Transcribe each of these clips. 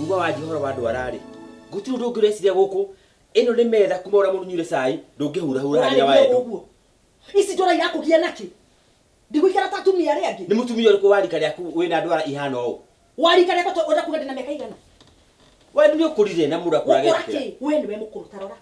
Kuma wanjia ũhoro wa ndwara rĩ, gũtirĩ ũndũ ũngĩ ũreciria gũkũ. Ĩno nĩ metha kuma ũrĩa mũndũ nyuire cai, ndũngĩhurahura harĩa Ũrarĩria waendu. ũguo ici njora irakũgia nakĩ ndigũikara ta atumia arĩa angĩ Nĩ mũtumia ũrĩkũ wa rika rĩaku wĩna ndwara ihana ũũ? Warika rĩakwa ũrenda kuga ndĩna mĩaka igana? We nĩ ũkũrire na mũndũ gũkũra akũragetĩkĩra. Kĩ we nĩwe mũkũrũ tarora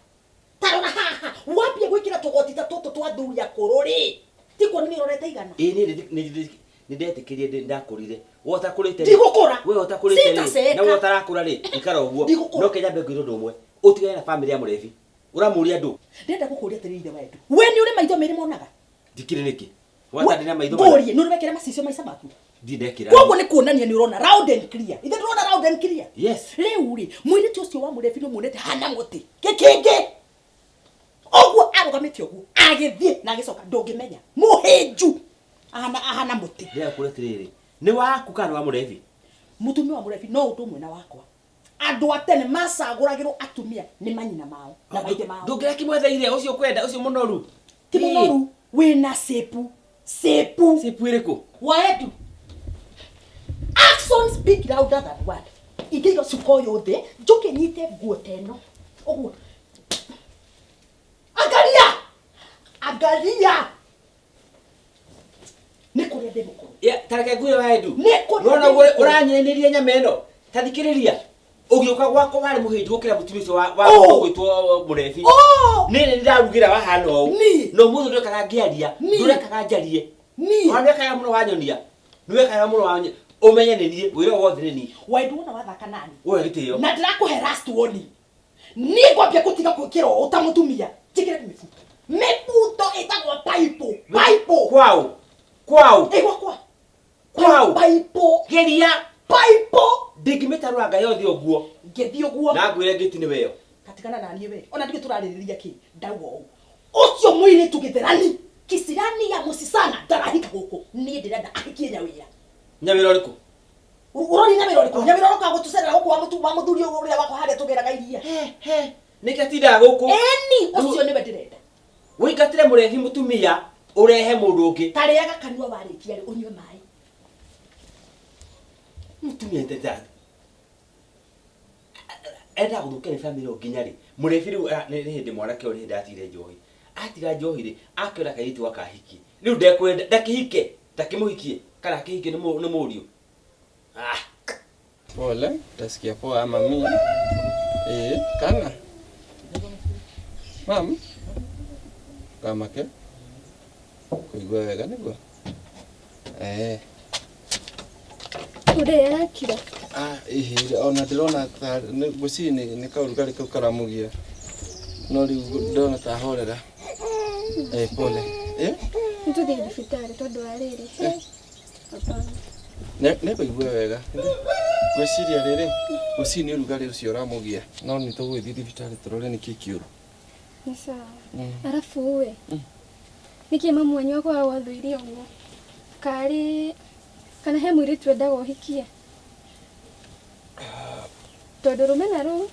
tarora haha wambia gwĩkĩra tũgoti ta tũtũ twa athuri akũrũ rĩ ti kuona nĩ ũrorete igana. Ĩĩ niĩ nĩ ndetĩkĩrie ndakũrire. We ũtakũrĩte rĩ. Ndigũkũra. We ũtakũrĩte rĩ. Sitaceeka. Na we ũtarakũra rĩ, ikara ũguo. Ndigũkũra. No kenya mbe ngwĩre ũndũ ũmwe. Ũtigane na famĩlĩ ya mũrebi. Ũramũria ndũ. Ndĩrenda gũkũria atĩrĩrĩ ithe wa Edu, we nĩ ũrĩ maitho merĩ monaga? Ndikĩrĩ nĩkĩ? Wata ndĩna maitho mana. Ngũrie, nĩ ũrĩ wekĩra macicio maica maku? Ndirĩ ndekĩra. Koguo nĩ kuonania nĩ ũrona round and clear. Ithe ndũrona round and clear? Yes. Rĩu rĩ, mũirĩtu ũcio wa mũrebi nĩ ũmuonete hana mũtĩ gĩkĩngĩ ũguo arũgamĩte ũguo agĩthiĩ na agĩcoka ndũngĩmenya mũhĩnju ahana ahana mũtĩ. Ndĩrenda kũria atĩrĩrĩ, nĩ waku kana nĩ wa mũrebi? Mũtumia wa mũrebi no ũndũ ũmwe na wakwa. Andũ a tene macagũragĩrwo atumia nĩ manyina mao na maithe mao. Ndũngĩrakĩmwetheire ũcio ũkwenda ũcio mũnoru. Ti mũnoru wĩna cĩpu cĩpu. Cĩpu ĩrĩkũ? Waedu, action speak louder than word. Ingĩiga cuka ũyũ thĩ njũke nyite nguo ta ĩno ũguo, angalia angalia nĩ kũrĩa ndĩ mũkũrũ. Ya, ta reke ngwĩre waendu. Nĩ kũrĩa Nĩwona ndĩ ũguo mũkũrũ. ũranyenĩria nyama ĩno. Ta thikĩrĩria. Ũgĩũka gwakwa warĩ mũhĩnju gũkĩra mũtumia ũcio wa Oh. ũgwĩtwo mũrebi. Oh! Niĩ nĩ ndarugĩra wahana ũũ. Niĩ. Na ũmũthĩ ndũrekaga ngĩaria. Niĩ. Ndũrekaga njarie. Niĩ. Ona ndwekaga mũno wanyonia. Nĩwekaga mũno wanyonia. Ũmenye nĩ niĩ, wĩra wothe nĩ niĩ. Waendu wona wathaka nani Woe gĩtĩo. na ndĩrakũhe last warning, niĩ ngwambia gũtiga gwĩkĩra ũũ ta mũtumia njĩkĩre mĩbuto mĩbuto ĩtagwo paipo paipo. Kwao. Kwao. Ĩ gwakwa. Kwao. Paipo. Geria. Paipo. Ndingĩmĩtarũranga yothe ũguo. Ngĩthiĩ ũguo. Na ngwĩre ngĩti nĩ weyo. Katigana na niĩ we ona ndigĩ tũrarĩrĩria kĩ ndauga ũũ ũcio mũirĩtu gĩtherani kisirani ya mũcicana ndarahika gũkũ niĩ ndĩrenda ahikie nyawĩra. Nyawĩra ũrĩkũ? Ũroria nyawĩra ũrĩkũ? Nyawĩra ũroka gũtũcerera gũkũ wa mũtu wa mũthuri ũrĩa wakwa harĩa tũgĩraga iria. He he. Nĩkĩ atindaga gũkũ? Ĩni ũcio nĩwe ndĩrenda. Wĩingatĩre mũrebi mũtumia ũrehe mũndũ ũngĩ. Tarĩaga kanua warĩkia rĩ ũnyue maĩ. Mũtumia ndenda. Endaga gũthũkia nĩ famĩlĩ o nginya rĩ. Mũrebi rĩu nĩ hĩndĩ mwanake ũyũ nĩ hĩndĩ atigire njohi. Atiga njohi rĩ, akĩona kairĩtu gaka ahikie. Rĩu ndekwenda, ndakĩhike, ndakĩmũhikie kana akĩhikie nĩ mũriũ. Ah. Pole, utasikia poa ama mimi. Eh, kana. Mam. Kamake. Kuigua wega niguo. Eh. Ũrĩa arakira. Ah, ihi ona ndĩrona ta ngwĩciria nĩ kaũrugarĩ kau karamũgia. No rĩu ndĩrona ta horera. Eh, pole. Eh? Nĩtũthiĩ thibitarĩ tondũ wa rĩrĩ. Hapana. Nĩ kũigua wega. Ngwĩciria rĩrĩ, ngwĩciria nĩ ũrugarĩ ũcio ũramũgia. No nĩ tũgũgĩthiĩ thibitarĩ tũrore nĩkĩ kĩũru. Nĩ sawa. Arabu we. Nĩkĩ mamu wanyu akoragwo athũire ũguo? Karĩ kana he mũirĩtu endaga ũhikie? Tondũ rũmena rũu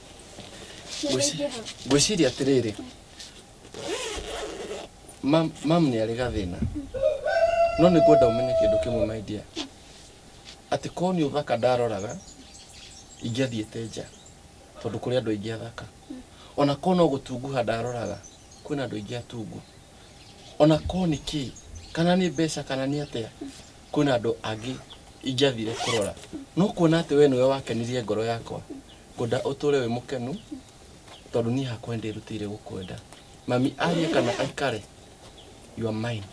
nĩ rũingĩha. Ngwĩciria atĩrĩrĩ, mam mam nĩ arĩ gathĩna. No nĩ ngwenda ũmenye kĩndũ kĩmwe my dear. Atĩ korwo nĩ ũthaka ndaroraga, ingĩathiĩte nja. Tondũ kũrĩ andũ aingĩ athaka. Ona korwo no gũtunguha ndaroraga, kwĩna andũ aingĩ atungu. Ona korwo nĩ kĩ, kana nĩ mbeca kana nĩ atĩa, kwĩna andũ angĩ ingĩathire kũrora. No kuona atĩ we nĩwe wakenirie ngoro yakwa, ngwenda ũtũre wĩ mũkenu, tondũ niĩ hakwa nĩ ndĩrutĩire gũkwenda. Mami arie kana aikare, you are mine,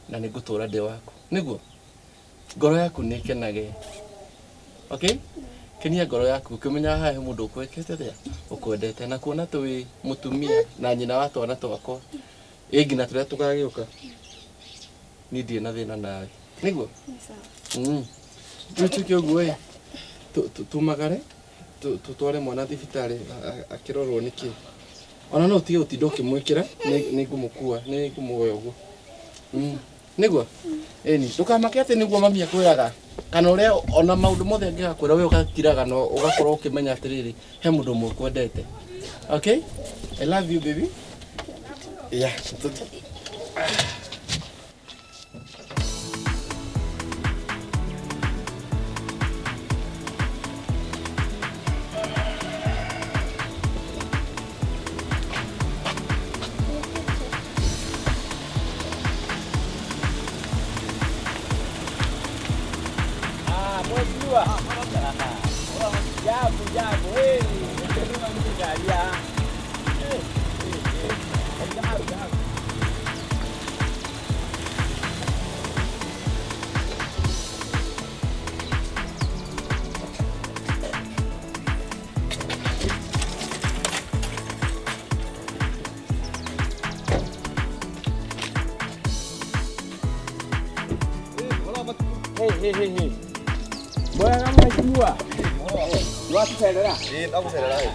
na nĩ ngũtũra ndĩ waku. Nĩguo? Ngoro yaku nĩ ĩkenage. Okay? Kenia ngoro yaku ũkĩmenyaga haha he mũndũ ũkwĩkĩte atĩa? Ũkwendete. Na kuona atĩ wĩ mũtumia na nyina wa twana twakwa, ĩ nginya tũrĩa tũgagĩũka, niĩ ndirĩ na thĩna nawe. Nĩguo? Nĩ sawa. Rĩu tuĩke ũguo ĩ, tumagare, tũtware mwana thibitarĩ akĩrorwo nĩkĩ. Ona no ũtige gũtinda ũkĩmwĩkĩra, nĩ ngũmũkua, nĩ ngũmuoya ũguo. Nĩguo? Ĩni, ndũkamake atĩ nĩguo mami akwĩraga, kana ũrĩa ona maũndũ mothe angĩgakwĩra we ũgakiraga na ũgakorwo ũkĩmenya atĩrĩrĩ, he mũndũ ũmwe ũkwendete. Okay? I love you baby. Yeah. Jambo jambo. Hey, ndio ya. Hey, hey, hey. Jambo jambo. Hey, hey, hey, hey. Bwana mheshimiwa. Wakucerera? Ĩĩ ndagucerera ĩ.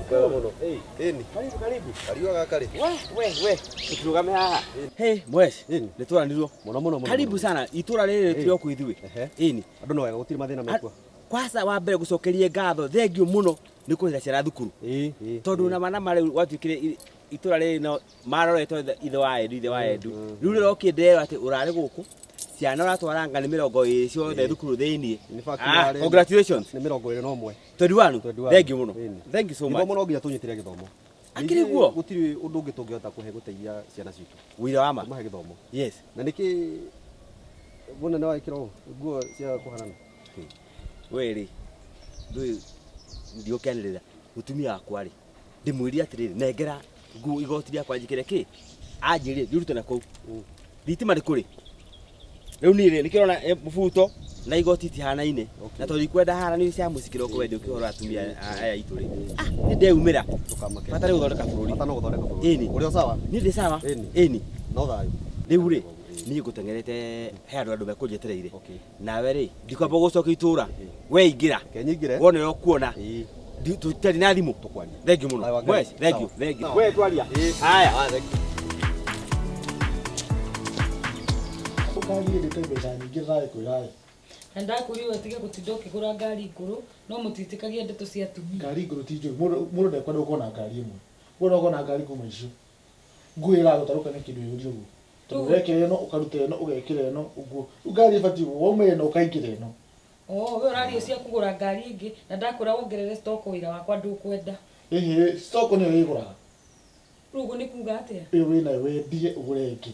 Kwega mũno. Ĩni. Karibu karibu. Kariũa gaka rĩ. We we we. Tũrũgame haha. Hey, mwes. Nĩ twaranirwo. Mũno mũno mũno. Karibu sana. Itũra rĩrĩ tũrĩ o kwĩ ithuĩ. Ĩni. Andũ no wega gũtirĩ mathĩna mekuo. Kwanza wa mbere gũcokerie ngatho thengio mũno nĩ kũrĩhĩra ciana thukuru. Ĩĩ ĩĩ. Tondũ na mana marĩ gwatuĩkire itũra rĩrĩ no maroretwo ithe wa Edu ithe wa Edu. Rĩu rĩrokie ndĩrerwo atĩ ũrarĩ gũkũ ciana ũratwaranga nĩ 20 ciothe thukuru thĩiniĩ. In fact, Ah, congratulations. Nĩ 21. 21. 21. Thank you mũno. Ĩni. Thank you so much. Gĩthomo no nginya tũnyitĩre gĩthomo. Akĩrĩ Ningĩ guo? Gũtirĩ ũndũ ũngĩ tũngĩhota kũhe gũteithia ciana citũ. Wĩra wa ma. Kũmahe gĩthomo. Yes. Na nĩkĩ mũnene wa ĩkĩra ũũ nguo cia kũhanana? We rĩ ndũĩ ndigũkĩanĩrĩra mũtumia wakwa rĩ ndĩmwĩrire atĩrĩrĩ nengera nguo igoti rĩakwa njĩkĩre kĩ anjĩrire ndirute na kũu thitima nĩ kũrĩ rĩu niĩ rĩ nĩkĩrona mũbuto na igoti itihanaine na tondũ ikwenda haranio cia mũciĩ kĩroko wende ũkĩhoro atumia aya aitũ rĩ ah nĩ ndeumĩra Ndũkamake. bata nĩ gũthondeka bũrũri Bata no gũthondeka bũrũri. Ĩni. Ũrĩ o sawa? Niĩ ndĩ sawa. Ĩni. Ĩni. No thayũ. Rĩu rĩ niĩ ngũteng'erete he andũ andũ mekũnjetereire Okay. nawe rĩ ndikwamba gũcoka itũra we ingĩra Reke nyingĩre. wona ũrĩa ũkuona Ĩĩ. Tũtarĩ na thimũ. Tũkwaria. Thank you mũno. Thayũ wa Ngai. Mwes, thank you, Sawa. thank you. Sawa. We twaria. Ĩĩ. Haya. Haya, thank you. Ngari ĩndĩte mbeca nyingĩ ndĩragĩkwĩra ĩ. Na ndakwĩrire ũtige gũtinda ũkĩgũra ngari ngũrũ no mũtiĩtĩkagia ndeto cia atumia. Ngari ngũrũ ti njũru. Mũndũ ndekwenda gũkorwo na ngari ĩmwe. Ũguo no na ngari kuma icio. Nguo ĩragũtarũka nĩ kĩndũ ĩyũrie ũguo. Tondũ ũrekĩra ĩno ũkaruta ĩno ũgekĩra ĩno ũguo. Rĩu ngari ĩbatiĩ ũguo wauma ĩno ũkaingĩra ĩno. Oh, we ũraria cia kũgũra ngari ĩngĩ na ndakwĩra wongerere stock wĩra wakwa ndũkwenda. Ĩhĩ, stock nĩyo ĩgũraga. Rĩu ũguo nĩ kuga atĩa? Ĩyo wĩnayo wendie ũgũre ĩngĩ.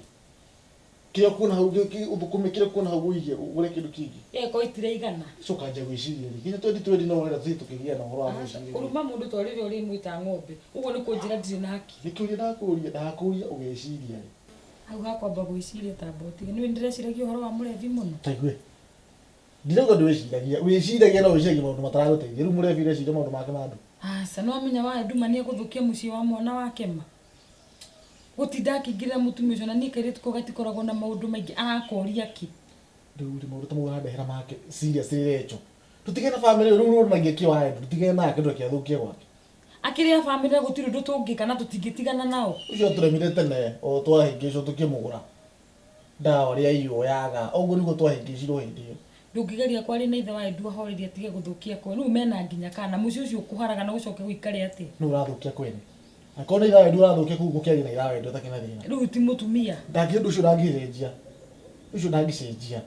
Kĩrĩa ũkuona hau ũthũkũme kĩrĩa ũkuona hau ũige ũgũre kĩndũ kĩngĩ. Ĩko itiraigana. Coka nja gwĩciria rĩ. Nginya 2020 no ũrenda tũthiĩ tũkĩgĩa na ũhoro wa gwĩciria. Kũruma mũndũ ta rĩrĩa ũrĩmwĩta ng'ombe. Ũguo nĩ kũnjĩra ndirĩ na haki. Nĩkĩũria ndakũria ndakũria ũgeciria rĩ. Hau hakwamba gwĩciria ta mbotige. Nĩũĩ nĩndĩreciragia ũhoro wa mũrebi mũno. Ta igue. Ndirauga ndwĩciragia. Wĩciragia no wĩciragia maũndũ mataragũteithia. Rĩu mũrebi reciria maũndũ make ma andũ. Aca, nĩ wamenya wa Nduma nĩegũthũkia mũciĩ wa mwana wake ma. Gũtinda akĩingĩrĩra mũtumia ũcio na niĩ kairĩtu kau gatikoragwo na maũndũ maingĩ arakoria kĩ. Rĩu rĩ maũndũ ta mau ũrandehera make serious rĩrecho. Tũtige na family rĩu ũronagia kĩ wa Andrew. Tũtige nake ndũreke athũkie gwake. Akĩrĩ a family gũtirĩ ũndũ tũngĩka na tũtingĩtigana nao. Ũcio atũremire tene o twahĩngĩcwo tũkĩmũgũra. Ndawa rĩa ioyaga. Ũguo nĩguo twahĩngĩcirwo hĩndĩ ĩyo. Ndũngĩgeria kwaria na ithe wa Edu ahorerie atige gũthũkia kwa. Rĩu mena nginya kana mũciĩ ũcio ũkũharagana gũcoke gũikare atĩa. Nũ ũrathũkia kwene. Angĩkorwo nĩ ithe wa Edu ũrathũkia kũu gũkĩaria na ithe wa Edu atakĩrĩ na thĩna. Rĩu ti mũtumia. Ndangĩ ũndũ ũcio ndangĩcenjia. Ũcio ndangĩcenjia.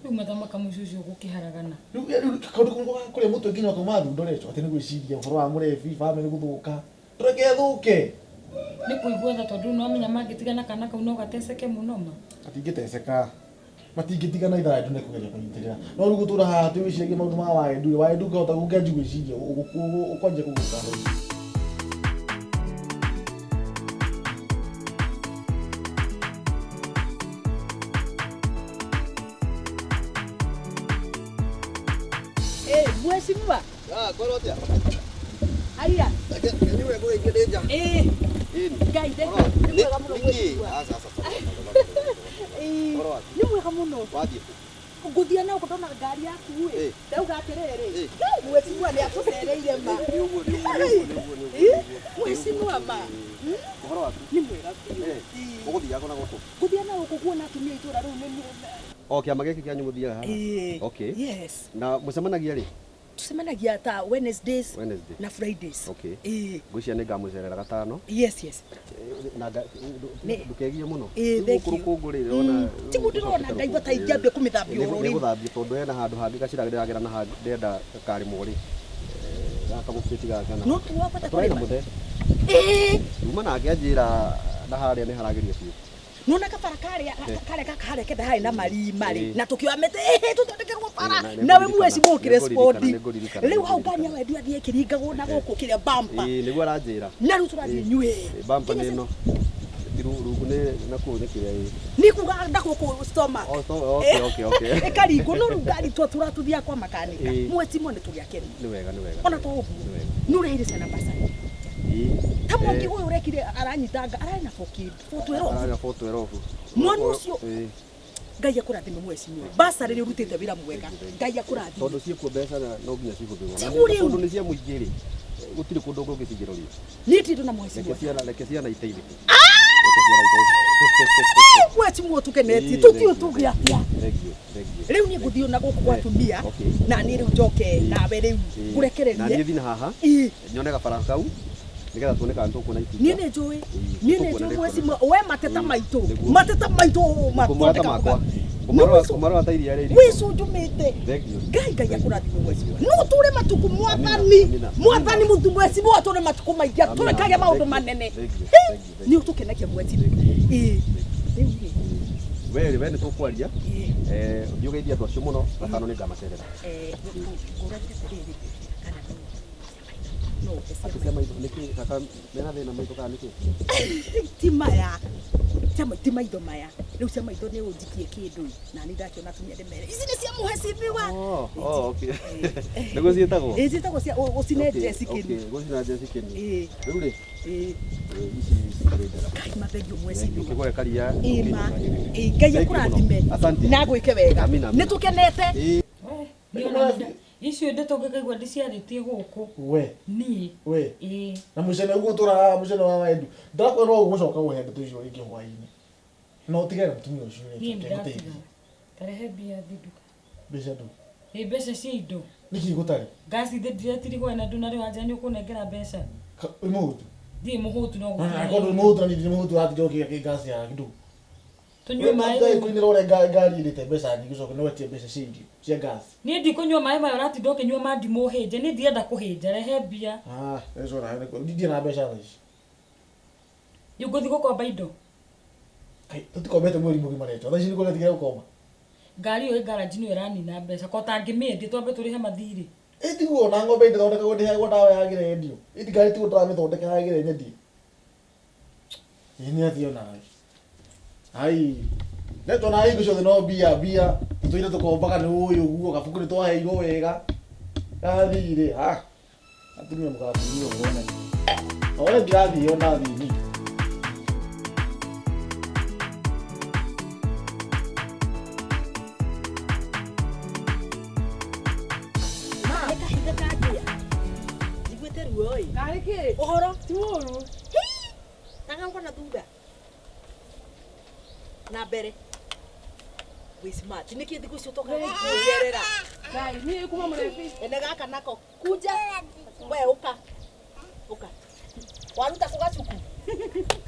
Rĩu mathamaka mũciĩ ũcio ũgũkĩharagana. Rĩu kaũndũ kamwe ga kũrĩa mũtwe nginya ũkauma thundo recho atĩ nĩ gwĩciria ũhoro wa mũrebi family gũthũka. Tũreke ĩthũke. Nĩ kũigua tha tondũ nĩ wamenya mangĩtigana kana kau no gateceke mũno ma. Matingĩteceka. Matingĩtigana ithe wa Edu nĩ kũgeria kũnyitĩrĩra. No rĩu gũtũra haha atĩ wĩciragie maũndũ ma wa Edu wa Edu ũngĩhota ũngĩanjia gwĩciria ũkwanjia kũgũka. Eh, mheshimiwa. Ah, kwĩrwo atĩa? Haya. Reke nyue nguo ingĩ ndĩ nja. Eh. Ĩni. Ngai thank you. Nĩ mwega mũno mheshimiwa. Aca aca. Ĩĩ. Ũhoro waku? Nĩ mwega mũno. Wathiĩ kũ? Ngũthiĩ na ũguo ndona ngari yaku ĩ. Ĩ. Ndauga atĩrĩrĩ. Ĩ. Ngai mheshimiwa nĩ atũcereire ma. Nĩ ũguo nĩ ũguo nĩ ũguo nĩ ũguo nĩ ũguo. Mheshimiwa ma. Ũhoro waku? Nĩ mwega biũ. Ĩ. Ũgũthiaga na gũkũ? Ngũthiĩ na gũkũ kuona atumia itũra rĩu nĩ O kĩama gĩkĩ kĩanyu mũthiaga haha? Ĩ. Okay. Yes. Na mũcemanagia rĩ? Tucemanagia ta Wednesdays Wednesday. na Fridays. Okay. Ĩ. Ngwĩciria nĩ ngamũcerera gatano. Yes, yes. Na Nĩ- ndũkegie mũno. Ĩ, thank you. Rũkũngũ rĩ ndĩrona. Tiguo ndĩrona ndaigua ta ingĩambia kũmĩthambia oro rĩu. Nĩgũthambia tondũ hena handũ hangĩ gacĩra ndĩragera na hangĩ ndĩrenda gakarĩmwo rĩ. Gaka mũbĩti gaka na. No tuwabata Tũrarĩ na kũrĩma. mũthee. Ĩ. Tuma nake anjĩra na harĩa nĩ haragĩrio biũ. Nona kabara karĩa karĩa gaka harĩa kenda harĩ na marima rĩ Ĩĩ. na tũkĩoya mĩtĩ ĩhĩ tũthondekerwo bara Ĩĩ, na- nĩ nawe ngũririkana, mweci mũkĩre nĩ ngũririkana, spoti nĩ ngũririkana, rĩu hau nĩ ngari ya wendu athiĩ ĩkĩringagwo na gũkũ kĩrĩa bampa Ĩĩ, nĩguo aranjĩra. na rĩu tũrathiĩ Ĩĩ. nyuĩ Ĩĩ, bumper nĩ ĩno. Ti rungu nĩ nakuo nĩ kĩrĩa ĩĩ. nĩ kuga na gũkũ stomach Oh, so, okay, okay, okay. ĩkaringwo no rĩu ngari twa tũratũthiaga kwa makanika Ĩĩ. mweci mwe nĩ tũgĩakenia Nĩ wega, nĩ wega. ona to ũguo Nĩ wega. nĩ ũreheire ciana basarĩ Ĩĩ. ta mwangi Eh, ũyũ ũrekire aranyitanga ararĩ na 412 ararĩ na 412. Mwana ũcio- Ĩĩ. ngai akũrathime mwecimiwa basarĩ nĩ ũrutĩte wĩra mwega ngai akũrathime Tondũ ciĩkuo mbeca na no nginya cihũthĩrwo. Na Tiguo rĩu. Tondũ nĩ cia mũingĩ rĩ, gũtirĩ kũndũ ũngĩcingĩroria. niĩ ndirĩ na mwecimiwa Reke ciana, reke ciana iteithĩke. Reke ciana iteithĩke. mwecimiwa tũkenetie Ĩĩ, tũtiũ thank you, tũgĩ atĩa Thank you, thank you. rĩu niĩ ngũthiĩ na gũkũ gwa atumia Okay. na niĩ rĩu njoke nawe rĩu Ĩĩ. Na niĩ ngũrekererie thiĩ na haha Ĩĩ. nyone gabara kau nĩgetha tuone kana tũkuona itinga. niĩ nĩ njũĩ niĩ nĩ tũkuona njũĩ nĩ mwecimiwa we mateta Ĩĩ, maitũ nĩguo. mateta maitũ Kũmũra ta mathondeka makwa. Nĩ Kũmarora ta iria rĩrĩ. wĩcunjumĩte Thank you. ngai ngai akũrathime mwecimiwa no tũre matukũ mwathani Amina, amina. mwathani mũtu mwecimiwa tũre matukũ maingĩ Amina. tũrekage maũndũ Thank you, manene thank you, Hĩ, thank you, thank nĩ you. ũtũkenagia mwecimiwa ĩĩ rĩu rĩ We rĩ, we nĩ tũkwaria. ĩĩ Eh, ũthiĩ ũgeithie andũ acio mũno gatano nĩ ngamacerera. eh, ngũragia atĩrĩrĩ kana no ũhe Atĩ cia cia maitho nĩkĩ kaka mena thĩna maitho kana nĩkĩ? ti maya ti maitho maya rĩu cia maitho nĩ ũnjikie kĩndũ na nĩ ndakĩona atumia ndĩmere ici nĩ cia mũhecimiwa Oh, oh, okay. Nĩguo ciĩtagwo? ĩ ciĩtagwo cia ũcine Okay, Jesse kĩnu okay, gũcina Jesse kĩnu. ĩ Rĩu rĩ, ĩ ici cikĩrĩ njega. ngai mathengio mwecimiwa Ũkĩgũre karia. ĩma ĩ ngai Thank you mũno. akũrathime Asante. na gwĩke wega Amina, amina. nĩ tũkenete Ĩĩ. We, niĩ ona icio ndeto ngĩkaigua ndĩciarĩtie gũkũ We, niĩ we. ĩĩ Na mũcene ũguo tũraga mũcene wa wendu. Ndakwĩra no ũgũcoka ũhe ndeto icio rĩngĩ hwaĩ-inĩ. Na ũtigane na mũtumia ũcio niĩ rĩ, ngũteithie. ndatiga tarehe mbia thi nduka Mbeca ndũ. ĩ mbeca cia indo Nĩkĩ gũtarĩ? ngasi thĩ ndiretirigwo na ndũ narĩ wanja nĩ ũkũnengera mbeca Wĩ mũhũtu? thiĩ mũhũtu no Akorwo ndũrĩ mũhũtu na niĩ ndirĩ mũhũtu ũratinda ũkĩgĩa kĩ ngasi ya ndũ. tũnyue maĩ rĩu. Kũinĩra ũrĩa ngari ĩrĩte mbeca nyingĩ ũcoke no wetie mbeca cia irio cia ngasi. niĩ ndikũnyua maĩ maya ũratinda ũkĩnyua ma ndimũ hĩnje niĩ ndirenda kũhĩnja rehe mbia Ah, mbeca ũrahe nĩ ndirĩ na mbeca thaa ici. rĩu ngũthiĩ gũkomba indo Kai, tũtikombete mweri mũgima retwa. Thaa ici nĩguo ũretigĩra gũkomba. ngari ĩyo ĩ ngaranji nĩyo ĩranina mbeca ko tangĩmĩendia twambe tũrĩhe mathirĩ Ĩ tiguo ona ng'ombe ndĩthondekagwo ndĩheagwo ndawa yagĩre yendio. Ĩ ngari tiguo ndĩramĩthondeka yagĩre nyendie. Ĩ nĩ athiĩ onawe. Ai. Retwa na hingo ciothe no mbia mbia. Tũtũire tũkombaga nĩ ũyũ ũguo gabuku nĩ twaheirwo wega. Gathirĩ ha. Atumia mũgathirĩ ũguo wone. O we ndirathiĩ ona thiĩ niĩ. nĩ kahinda kangĩa njiguĩte ruo ĩ Karĩ kĩ? ũhoro Ti ũru. nagauka na thutha na mbere wĩ smart nĩkĩ thikũ icio ũtokaga kũnjerera Ngai, niĩ kuma mũrebi. ene gaka nako kunja we ũka ũka waruta kũ gacuku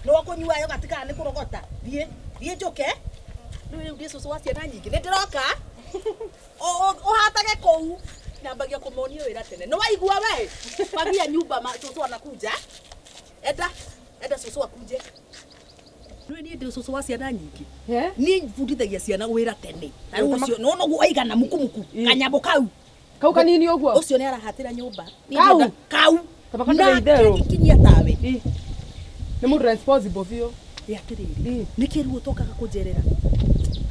nĩ wakũnyua yo gatikana nĩ kũrogota thiĩ thiĩ njũke rĩu rĩu ndĩ cũcũ wa ciana nyingĩ nĩ ndĩroka ũhatage kũu nyambagia kũmonia wĩra tene nĩ waigua we fagia nyumba cũcũ anakunja enda enda cũcũ akunje rĩu niĩ ndĩ cũcũ wa ciana nyingĩ He? niĩ bundithagia ciana wĩra tene ta rĩu ũcio nĩwona ũguo aigana mukumuku kanyamũ kau Kau kanini ũguo? ũcio nĩ arahatĩra nyũmba Niĩ Kau? ndĩrenda- kau Kaba kanĩ itherũ. kinyia tawe Ĩ. Nĩ mũndũ responsible biũ. ĩ atĩrĩrĩ Ĩ. nĩkĩ rĩu ũtokaga kũnjerera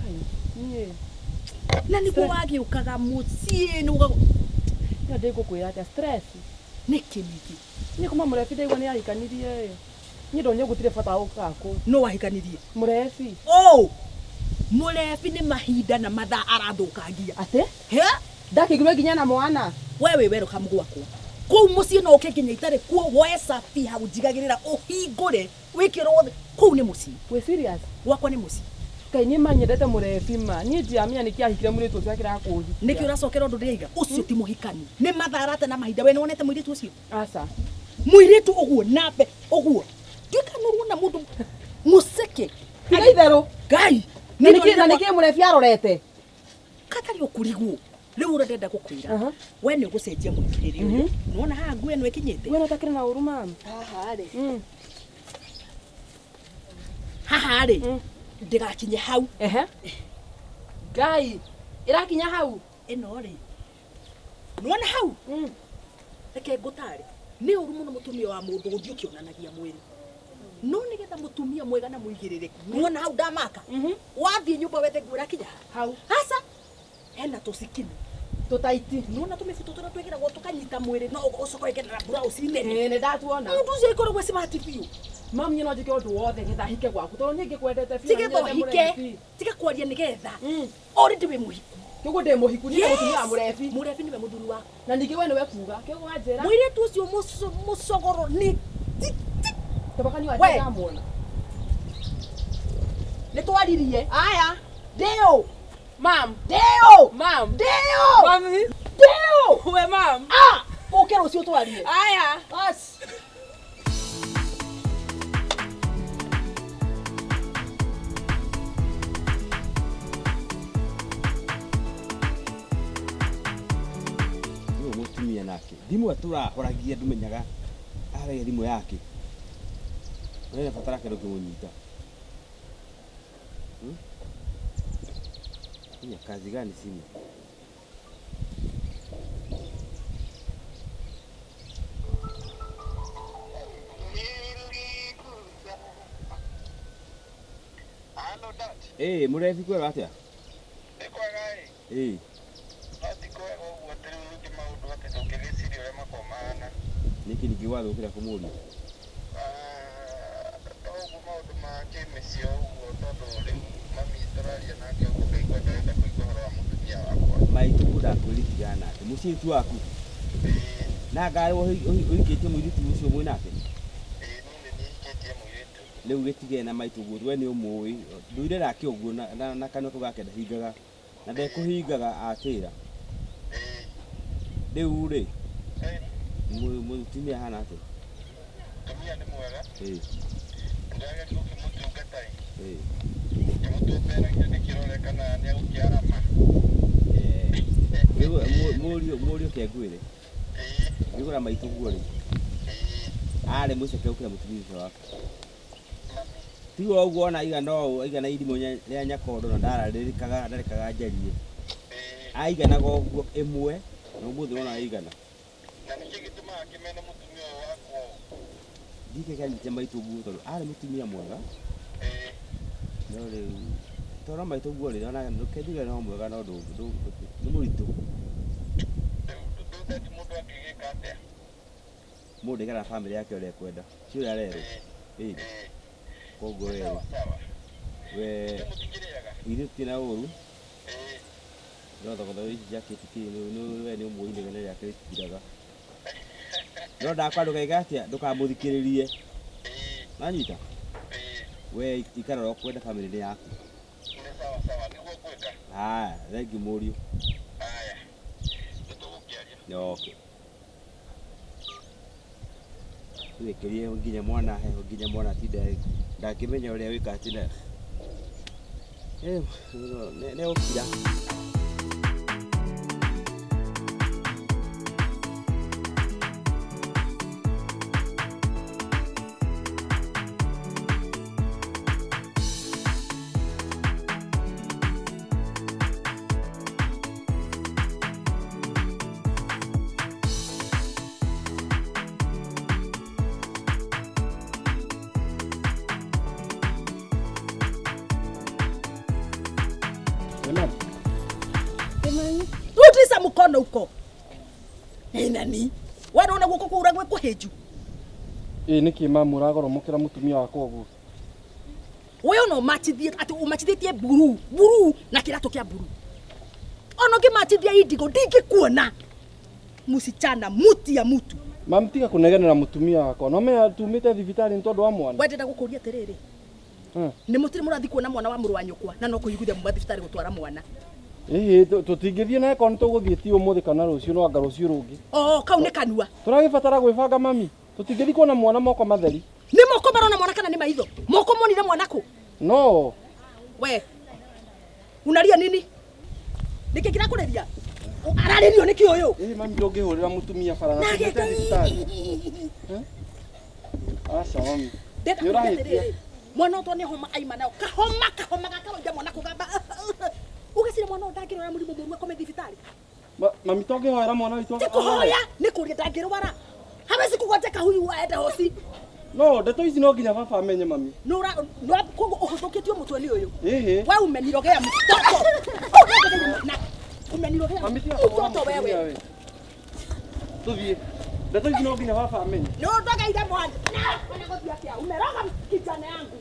Kai, niĩ. na nĩguo wagĩũkaga mũciĩ nĩugaga Niĩ ndĩgũkwĩra atĩa stress. nĩkĩ ningĩ Niĩ kuma mũrebi ndaigua nĩ ahikanirie ĩ. Niĩ ndonire gũtirĩ bata wa gũkaga kũu. no wahikanirie Mũrebi. o mũrebi nĩ mahinda na mathaa arathũkangia Atĩ? he Ndakĩigirwo nginya na mwana. we wĩ welcome gwakwa kũu mũciĩ no ũke nginya itarĩ kuo woe cabi hau njigagĩrĩra ũhingũre wĩkĩrwo thĩ kũu nĩ mũciĩ Wĩ serious? gwakwa nĩ mũciĩ Ngai niĩ manyendete mũrebi ma. Niĩ ndiamenya nĩkĩ ahikire mũirĩtu ũcio akĩraga kũhikia. nĩkĩ ũracokera ũndũ ndĩraiga ũcio ti mũhikani nĩ mathaa arate na mahinda we nĩwonete mũirĩtu ũcio Aca. mũirĩtu ũguo nambe ũguo nduĩka nĩũrona mũndũ mũceke Tiga itherũ. ngai Na nĩkĩ na nĩkĩ mũrebi arorete? katarĩ ũkũrigwo rĩu ũrĩa ndĩrenda gũkwĩra Aha. we nĩ ũgũcenjia mũtũrĩre ũyũ nĩwona haha nguo ĩno ĩkinyĩte We no ũtakĩrĩ na ũru mama. haha rĩ Mm. haha rĩ Ndĩgakinye hau. Ehe. Ngai, ĩrakinya hau. Ĩno rĩ. Nĩwona hau? Reke ngũtare. Nĩ ũru mũno mũtumia wa mũndũ gũthiĩ ũkĩonanagia mwĩrĩ. No nĩgetha mũtumia mwega na mũigĩrĩrĩku. Nĩwona hau ndamaka? Wathiĩ nyũmba wethe nguo ĩrakinya hau. Aca. Hena tũcikini. Tũtaiti. Nĩwona tũmĩbuto tũrĩa twĩkĩragwo tũkanyita mwĩrĩ no ũcoke wĩkĩre na blouse nene. Ĩĩ nĩ ndatuona. Mũndũ ũcio ĩkoragwo smart biũ. Mami no njĩke ũndũ wothe getha hike gwaku tondũ niĩ ngĩkwendete biũ. Ti getha ũhike. Tiga kwaria nĩgetha. Already wĩ mũhiku. Kĩguo ndĩ mũhiku niĩ mũtumia wa mũrebi. Mũrebi nĩwe mũthuri waku. Na ningĩ we nĩwe kuga. Kĩguo wanjĩra. Mũirĩtu ũcio mũcogoro nĩ Tabaka We. ndamuona. Nĩ twaririe. Aya. Ndĩũ. Mam. Ndĩũ. Mam. Ndĩũ. Mami. Ndĩũ. We mam. Ah, ũke rũciũ twarie. Aya. Bas. Nĩwe mũtumia nake thimũ atũrahoragia ndũmenyaga aragia thimũ yake we bata rake ndũngĩmũnyita. Hmm? Ina kazi gani simu? Eh, mũrebi kwega atĩa? Ĩ. Nĩkĩ ningĩ gwathũkĩra kũmũria? Maitũ ndakwĩrire tigana nake mũciĩ ti waku na ngarĩ ũhikĩtie mũirĩtu ũcio mwĩ nake rĩu gĩtige na maitũ ũguo we nĩ ũmũĩ ndũire nake ũguo na kanua kau gake ndahingaga na ndekũhingaga atĩra rĩu rĩ mũtumia ahana atĩa? Ĩ. Ĩ. Rĩu mũriũ kengwĩre ngĩgũra maitũ guo rĩ arĩ mũceke gũkĩra mũtumia ũcio waku tiga ũguo ona aigana ũũ aigana irimũ rĩa nyakondo na ndararĩrĩkaga ndarekaga njarie aiganaga ũguo ĩmwe na ũmũthĩ wona aigana ndikĩ kĩanyitire maitũ guo tondũ arĩ mũtumia mwega no rĩu tondũ maitũ guo rĩ ona ndũkenjuge no mwega no nĩ mũritũ mũndũ aikaraga na bamĩrĩ yake ũrĩa ekwenda ti ũrĩa arerwo ĩ koguo we we ithuĩ tũtirĩ na ũru no thogothogo ici ciake itikĩrĩ we nĩ ũmũĩ inegene rĩake rĩtithiraga no ndakwa ndũkaige atĩa ndũkamũthikĩrĩrie nanyita we ikara ũrĩa ũkwenda bamĩrĩ nĩ yaku. Haya, thengiũ mũriũ. Okay. Wĩkĩrie nginya mwana heho nginya mwana atinda ndangĩmenya ũrĩa wĩka atinda nĩ gũkira. Rudisha mkono huko. Ĩ nani? We ndona guoko kũu ũrĩa gwĩ kũhĩnju. Ĩ nĩkĩ mamu ũragoromokera mũtumia wakwa ũguo? We ona ũmachithie atĩ ũmachithĩtie mburu, mburu na kĩratũ kĩa mburu. Ona ũngĩmachithia indigo ndingĩkuona. Musichana muti ya mutu. Mamu tiga kũnegenera mũtumia wakwa. No menya tumĩte thibitarĩ nĩ tondũ wa mwana. We ndĩrenda gũkũria atĩrĩrĩ. Nĩ mũtirĩ mũrathiĩ kuona mwana wa mũrũ wa nyũkwa na no kũiguithia muma thibitarĩ gũtwara mwana. Ĩhĩ tũtingĩthiĩ na eko nĩ tũgũthiĩ ti ũmũthĩ kana rũciũ no anga rũciũ rũngĩ. Oh, kau nĩ kanua. Tũragĩbatara gwĩbanga mami. Tũtingĩthiĩ kuona mwana moko matheri. Nĩ moko marona mwana kana nĩ maitho? Moko monire mwana kũ? No. We. Unalia nini? Nĩkĩ kĩrakũrĩria? Ararĩrio nĩkĩ ũyũ? Ĩhĩ mami ndũngĩhũrĩra mũtumia bara na tumĩte thibitarĩ. Aca mami. Ndĩrenda Nĩ kũria ũrahĩtia. atĩrĩrĩ. Mwana ũtwa nĩ homa aima nayo. Kahoma kahoma gakaroiga mwana kũgamba. Ũgeciria mwana ũyũ ndangĩrwara mũrimũ mũru akome thibitarĩ. Mami tũngĩhoera mwana witũ Ti kũhoya nĩ kũria ndangĩrwara. Hawezi kugonjeka huyu aende hosi. No, ndeto ici no nginya baba amenye mami. Nũra nũra koguo ũhũthũkĩtio mũtwe nĩ ũyũ. Ĩhĩ. We umenirogea mtoto. Ũrendete na umenirogea Mami tiga kũhũra mtoto mũtumia wewe. we. Tũthiĩ. Ndeto ici no nginya baba amenye. Nĩ ũndogeire mwana. Na ona gũthiĩ atĩa? Umeroga kijana yangu.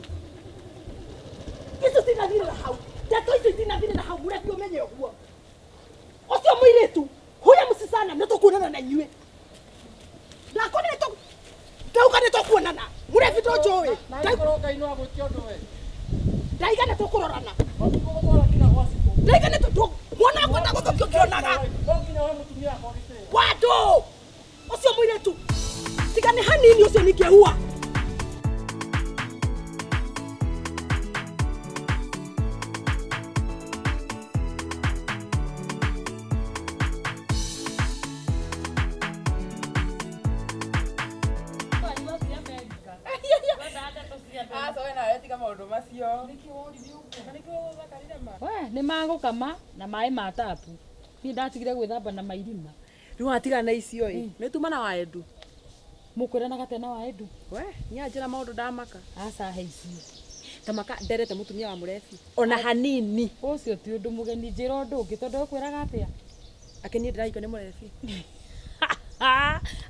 Icio cinathirĩra hau. Ndeto icio itinathirĩra hau mũrebi ũmenye ũguo. Ũcio mũirĩtu huya mũcicana nĩ tũkuonana na inyuĩ. Ndakona nĩ tũ ndauga nĩ tũkuonana. Mũrebi ndũnjũĩ. Nangĩkorwo Ngai no agwĩke ũndũ we. Ndaiga nĩ tũkũrorana. Mami tũgũtwara nginya gwa cibũ. Ndaiga nĩ tũ mwana wakwa ndagũthũkio ngĩonaga. No nginya we mũtumia wakwa gĩtĩo. Wandũ ũcio mũirĩtu tiga nĩ hanini ũcio ningĩua. We nĩ magũkama na maĩ ma tapu niĩ ndatigire gwĩthamba na mairima Rĩu watigana na icio ĩ nĩ tuma na waendu mũkwĩranaga tena wa Edu we niĩ anjĩra maũndũ ndamaka aca he icio tamaka nderete mũtumia wa mũrebi ona hanini ũcio ti ũndũ mũgeni njĩra ũndũ ũngĩ tondũ ũkwĩraga atĩa akĩ niĩ ndĩrahikio nĩ mũrebi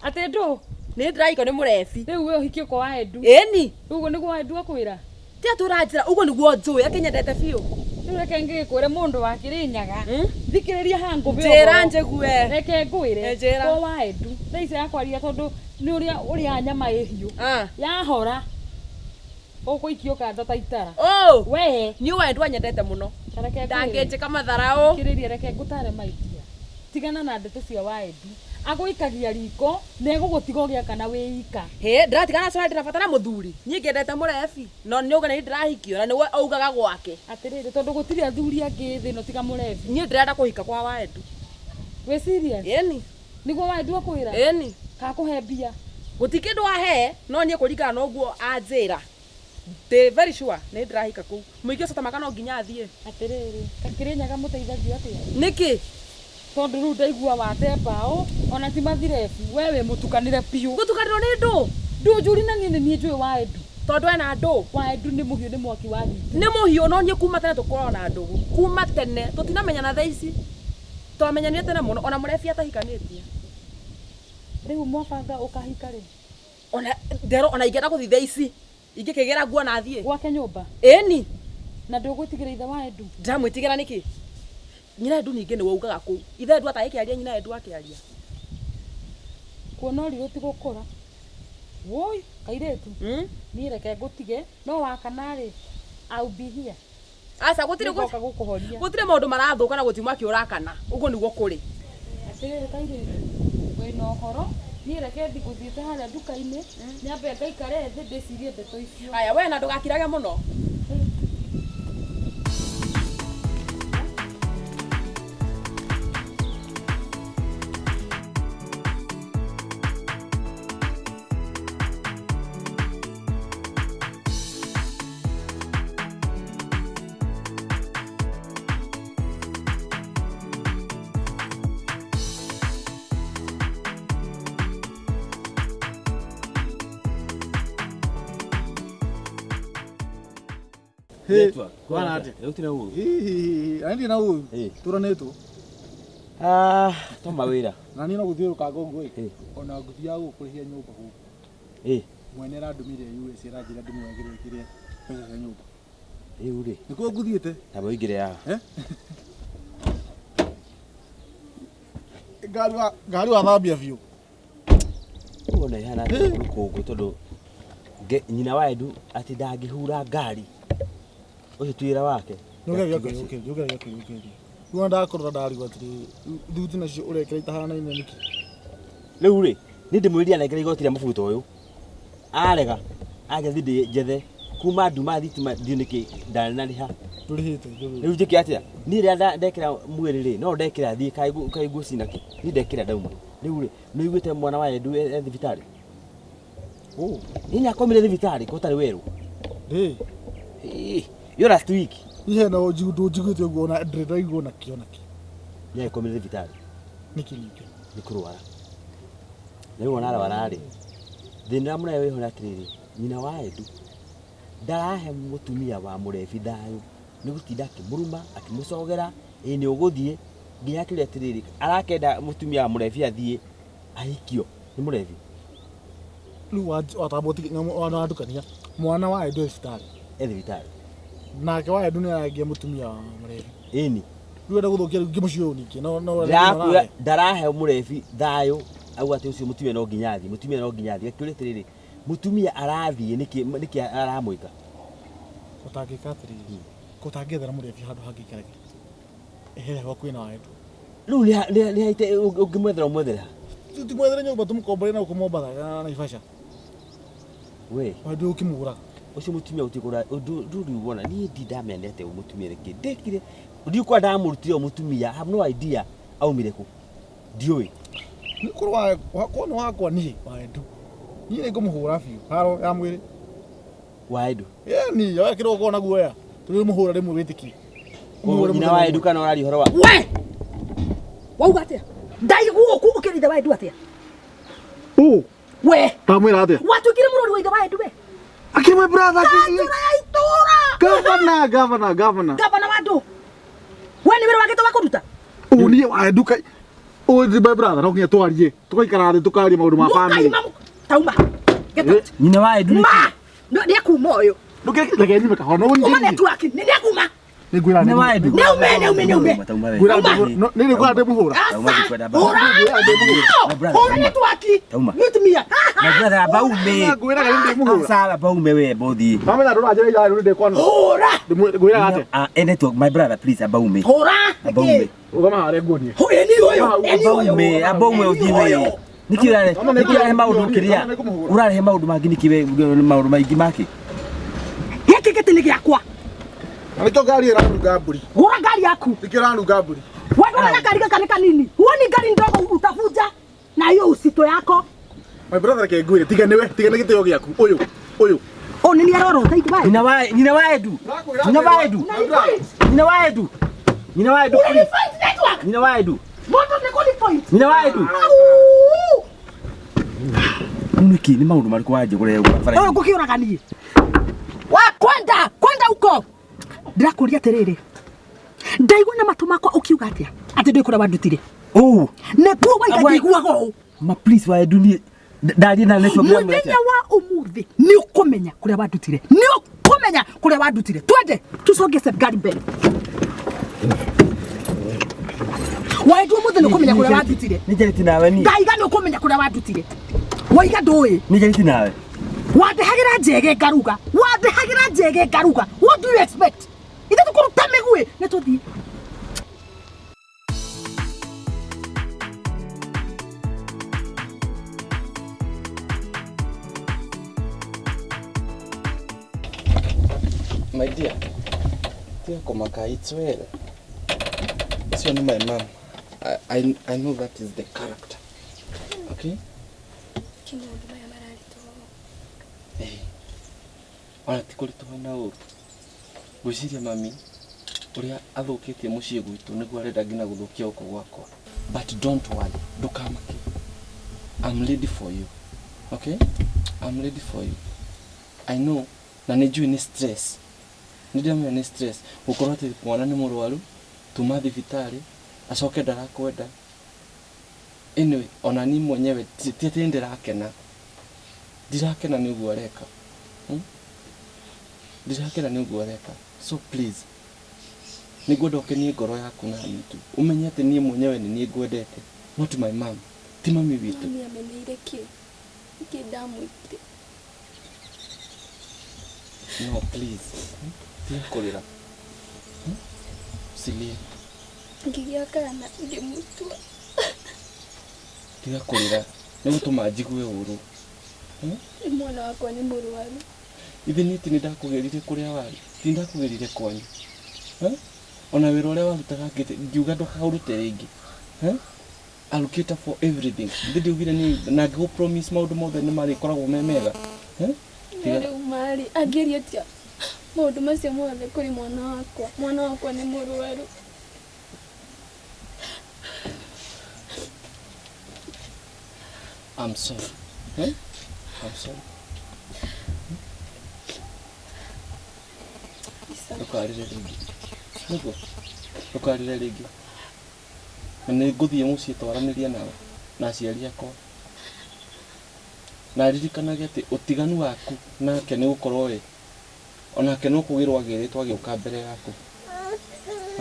atĩ ndũ nĩ ndĩrahikio nĩ mũrebi rĩu we ũhikio kwa wa Edu ĩni rĩu ũguo nĩguo wa Edu akwĩra ti atĩ ũranjĩra ũguo nĩguo njũĩ akĩnyendete biũ rĩu reke ngĩgĩkwĩre mũndũ wa Kĩrĩnyaga thikĩrĩria haha ngũbe njĩra ũhoro. njĩgue reke ngwĩre Eh, njĩra. kwa wa Edu thaa ici yakwaria tondũ nĩ ũrĩa ũrĩa nyama ĩ hiũ Ah. yahora ũgũikio kanda ta itara Oh, we niĩ waendu anyendete mũno ta reke ngwĩre ndangĩnjĩka matharaũ thikĩrĩria reke ngũtare maidia tigana na ndeto cia waendu agũikagia riko na egũgũtiga ũgĩakana wĩ ika hĩ ndĩratigana nacio na ndĩrabatara mũthuri niĩ ngĩendete mũrebi no nĩ auga nĩ ndĩrahikio na nĩwe augaga gwake atĩrĩrĩ tondũ gũtirĩ athuri angĩ thĩ ĩno tiga mũrebi niĩ ndĩrenda kũhika kwa waendu wĩ serious ĩni nĩguo waendu akwĩra ĩni kakũhe mbia gũti kĩndũ ahe no niĩ kũringana na ũguo anjĩra ndĩ very sure nĩ ndĩrahika kũu mũingĩ ũcio tamaka no nginya athiĩ atĩrĩrĩ kakĩrĩnyaga mũteithagio atĩa nĩkĩ tondũ rĩu ndaigua wate mbaũ ona ti mathirebu we wĩ mũtukanĩre biũ gũtukanĩrwo nĩ ndũ ndũnjũri na niĩ nĩ niĩ njũĩ waendu tondũ ena ndũ waendu nĩ mũhiũ nĩ mwaki wa thitima nĩ mũhiũ no niĩ kuma tene tũkoragwo na ndũgũ kuma tene tũtinamenyana thaa ici twamenyanire tene mũno ona mũrebi atahikanĩtie rĩu mwabanga ũkahika rĩ ona ndero ona ingĩenda gũthiĩ thaa ici ingĩkĩgĩra nguo na thiĩ gwake nyũmba ĩni na ndũgwĩtigĩra ithe wa Edu ndĩramwĩtigĩra nĩkĩ nyina Edu ningĩ nĩwe ugaga kũu ithe Edu atagĩkĩaria nyina Edu akĩaria kuona ũrirũ ti gũkũra woi kairĩtu Mm? niĩ reke ngũtige no wakana rĩ I'll be here aca gũtirĩ nĩngoka gũkũhoria gũtirĩ maũndũ marathũka na gũtirĩ mwaki ũrakana ũguo nĩguo kũrĩ atĩrĩrĩ kairĩtu wĩna ũhoro niĩ reke thi gũthiĩte harĩa nduka-inĩ nyambe ngaikare thĩ ndĩcirie ndeto icio aya we na ndũgakirage mũno Network. Bwana atĩa? Rĩu tina ũru. Hihi, na na ũru Ĩ. tũranĩtwo Ah, to mawĩra. na niĩ no gũthiũrũrũkanga ũguo Ĩ. ĩ ona ngũthiaga gũkũrĩhia nyũmba gũkũ Ĩ, mwene arandũmĩire US aranjĩra ndĩmwagĩrĩre kĩrĩa mbeca cia nyũmba rĩu rĩ, nĩkuo ngũthiĩte tamba ũingĩre haha. ngari wa ngari wathambia biũ Ũguo ona ĩhana atĩ rũkũngũ tondũ nyina wa Edu atĩ ndangĩhura ngari. Ũcio ti wĩra wake. nĩũgeragia kwĩyũkĩria nĩũgeragia kwĩyũkĩria rĩu ona ndakũrora ndarigwo atĩrĩrĩ thuti nacio ũrekĩra itahanaine nĩkĩ Rĩu rĩ, niĩ ndĩmwĩrire anengere igoti rĩa mũbuto ũyũ. Arega, agethi ndĩ njethe kuma nduma thitima ndiũ nĩkĩ ndanarĩha. ndũrĩhĩte ndũrĩ Rĩu njĩke atĩa? Niĩ rĩrĩa ndekĩra mwĩrĩ rĩ, no ndekĩra thiĩ kaĩ nguo cina kĩ? Niĩ ndekĩra ndauma. Rĩu rĩ, nĩũiguĩte mwana wa Edu e thibitarĩ? ũ Ĩ nĩakomire thibitarĩ ko ũtarĩ werũ. ndĩ Yo last week. Ihe na ũndu njiguĩte ũguo ona ndĩrĩ ndaigua ona kĩ ona kĩ. Nĩ agĩkomire thibitarĩ. Nĩkĩ ningĩ? Nĩ kũrwara. Na rĩu ona arwara rĩ, thĩna ũrĩa mũnene wĩho nĩ atĩrĩrĩ, nyina wa Edu ndarahe mũtumia wa mũrebi thayũ, nĩ gũtinda akĩmũruma, akĩmũcogera, ĩ nĩ ũgũthiĩ, nginya akĩũria atĩrĩrĩ, arakĩenda mũtumia wa mũrebi athiĩ ahikio nĩ mũrebi. Rĩu watamba wandukania mwana wa Edu e thibitarĩ. E thibitarĩ. Nake wa Edu nĩ aragia mũtumia wa mũrebi. Ĩni. Rĩu enda gũthũkia rĩu mũciĩ ũyũ ningĩ. No no Ndĩrakwĩra ndarahe mũrebi thayũ auga atĩ ũcio mũtumia no nginya athiĩ, mũtumia no nginya athiĩ. Akĩũria atĩrĩrĩ, mũtumia arathiĩ nĩkĩ nĩkĩ aramwĩka? Ũtangĩka atĩrĩrĩ, ũtangĩethera mũrebi handũ hangĩ aikarage. Ehere hau hakuhĩ na wa Edu. Rĩu nĩ haite ũngĩmwethera ũmwethere ha? Timwethere nyũmba tũmũkombore na gũkũ Mombatha kana Naivasha. We. Wa Edu ũkĩmũgũraga. Ũcio mũtumia ũtikũra ndũrĩ wona niĩ ndi ndamenete ũyũ mũtumia nĩkĩ ndekire ndiũ kwa ndamũrutire ũyũ mũtumia I have no idea aumire kũ ndiũĩ. Nĩ korwo wakwa nĩ wakwa niĩ wa Edu. Niĩ nĩ ngũmũhũra biũ haro ya mwĩrĩ. Wa Edu. Ĩni oya kĩroko na guoya. Tũrĩmũhũra rĩmwe wĩtĩkie. Nyina wa Edu kana ũraria ũhoro wa We! Wauga atĩa? Ndaigua ũkũ ũkĩra ithe wa Edu atĩa? Ũ. We! Ndamwĩra atĩa? Watuĩkire mũrori wa ithe wa Edu we? Akĩ my brother. Kanjũra ya itũra. Governor, governor, governor. Gavana wa ndũ. We nĩ wĩra wakĩte wa kũruta? Ũ niĩ wa Edu kai. Ũ my brother no nginya twarie. Tũgaikara thĩ tũkaria maũndũ ma family. Tauma. Get out. Nyina wa Edu Ma! Nĩ akuma ũyũ. Ndũkĩreke nyume kahora. No Uma network. Nĩ akuma. Nĩ ngwĩra Nyina wa Edu. Nĩ ume, nĩ ume, nĩ ume. Ngwĩra nĩ nĩ ngwĩra ndĩmũhũra. Hũra. Hũra network. Tauma. Mute me. My brother abaume. Ngwĩraga nĩ ndĩmũhũra. Sala abaume we bothi. Mamenya ndũranjĩra ira rĩu ndĩkwanwo. Hũra. Ngwĩraga atĩa? Ah, network my brother please abaume. Hũra. Abaume. Rũgama harĩa nguonie. Ĩni ũyũ. Ĩni ũyũ. Abaume, abaume ũthiĩ we. Nĩkĩ ũrarehe nĩkĩ ũrarehe maũndũ kĩrĩa? Ũrarehe maũndũ mangĩ nĩkĩ we maũndũ maingĩ make? Gĩkĩ gĩtĩ nĩ gĩakwa. Na nĩkĩo ngari ĩranunga mbũri. Gũra ngari yaku. Nĩkĩo ĩranunga mbũri. Wewe unaona gari gaka nĩ kanini. Huoni gari ndogo utavuja na hiyo usito yako. My brother reke ngwĩre tiga nĩwe tiga nĩ gĩtĩo gĩaku ũyũ ũyũ. Ũyũ nĩ arorota ithe Nyina wa nyina wa Edu. Nyina wa Edu. Nyina wa Edu. Nyina wa Edu. Unani point network. Nyina wa Edu. Moto nĩ kũni point. Nyina wa Edu. Nĩkĩ nĩ maũndũ marĩkũ wanjia kũrehe barabara? Ũyũ ngũkĩũraga niĩ. Wa kwenda kwenda uko. Ndĩrakũria atĩrĩrĩ. Ndaigua na matũ makwa ũkiuga atĩa? Atĩ ndũĩ kũrĩa wandutire. Ũũ. Nĩguo waiga njiguaga ũũ. Ma please wa Edu niĩ ndaria na network ya Mũthenya wa ũmũthĩ nĩ ũkũmenya kũrĩa wandutire. Nĩ ũkũmenya kũrĩa wandutire. Twende tũcoke step gari mbere. Waendu ũmũthĩ nĩ ũkũmenya kũrĩa wandutire. Nĩ njarĩtie nawe niĩ. Ndaiga nĩ ũkũmenya kũrĩa wandutire. Waiga ndũĩ. Nĩ njarĩtie nawe. Wandehagĩra njege ngaruga. Wandehagĩra njege ngaruga. What do you expect? Ithe tũkũruta mĩguĩ nĩ tũthiĩ. My dear, tiga kũmaka, it's well. Ũcio nĩ my mom. I know that is the character. Okay? Kĩ maũndũ maya mararitũha ũũ? Eh. Ona ti kũritũha na ũru. Ngwĩciria mami ũrĩa athũkĩtie mũciĩ gwitũ nĩguo arenda nginya gũthũkia gũkũ gwakwa. But don't worry, ndũkamake. I'm ready for you. Okay? I'm ready for you. I know na nĩ njũĩ nĩ stress. Nĩ ndĩramenya nĩ stress gũkorwo atĩ mwana nĩ mũrwaru tuma thibitarĩ acoke ndarakwenda. Anyway, ona niĩ mwenyewe ti atĩ nĩ ndĩrakena. Ndirakena nĩ ũguo areka. Ndirakena nĩ ũguo areka. So please, nĩngwenda ũkenie ngoro yaku na niĩ tu. Ũmenye atĩ niĩ mwenyewe nĩ niĩ ngwendete. Not my mom. Ti mami witũ. Mami ameneire kĩ? Nĩkĩ ndamwĩkire? No, please. Tiga kũrĩra. Usilie. Ngĩgĩa kana ngĩmũtua. Tiga kũrĩra. Nĩ gũtũma njigue ũru. Nĩ mwana wakwa nĩ mũrwaru. Ithe niĩ ti nĩ ndakũgĩrire kũrĩa warĩ. Ti ndakũgĩrire kwanyu. Ona wĩra ũrĩa warutaga ngiuga ndũkaũrute rĩngĩ. I'll cater for everything. Ithe ndiugire niĩ na ngĩgũ promise maũndũ mothe nĩ marĩkoragwo me mega. No rĩu marĩ angĩaria atĩa Maũndũ macio mothe kũrĩ mwana wakwa. Mwana wakwa nĩ mũrwaru. I'm sorry. Eh? I'm sorry. Ndũkarĩre rĩngĩ. Nĩguo? Ndũkarĩre rĩngĩ. Na nĩ ngũthiĩ mũciĩ twaranĩrie nawe na aciari akwa. Na ririkanage atĩ ũtiganu waku nake nĩ gũkorwo ĩ, onake no kũgĩrwo agĩrĩtwo agĩũka mbere yaku.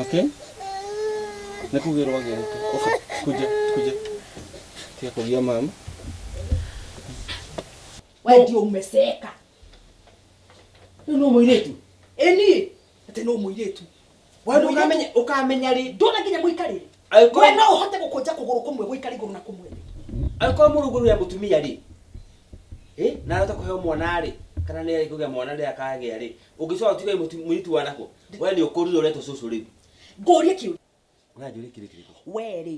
Okay? Nĩ kũgĩrwo agĩrĩtwo. Ũka, kuja, kuja. Tiga kũgia mama. We ndio umeseka. Rĩu no mũirĩtu. Ĩni, atĩ no mũirĩtu. We ndũkamenya ũkamenya rĩ. Ndona nginya mũikarĩre. Angĩkorwo We no ũhote gũkũnja kũgũrũ kũmwe gũikara igũrũ na kũmwe thĩ. Angĩkorwo mũrũgũrũ ya mũtumia rĩ. Eh, na arahota kũheo mwana rĩ, kana nĩ arĩ kũgĩa mwana rĩ akagĩa rĩ. Ũngĩcoka ũtige mũirĩtu wanako, we nĩ ũkũrire ũretwo cũcũ rĩu. Ngũrie kĩũria. Ũranjũria kĩrĩ kĩrĩkũ? We rĩ,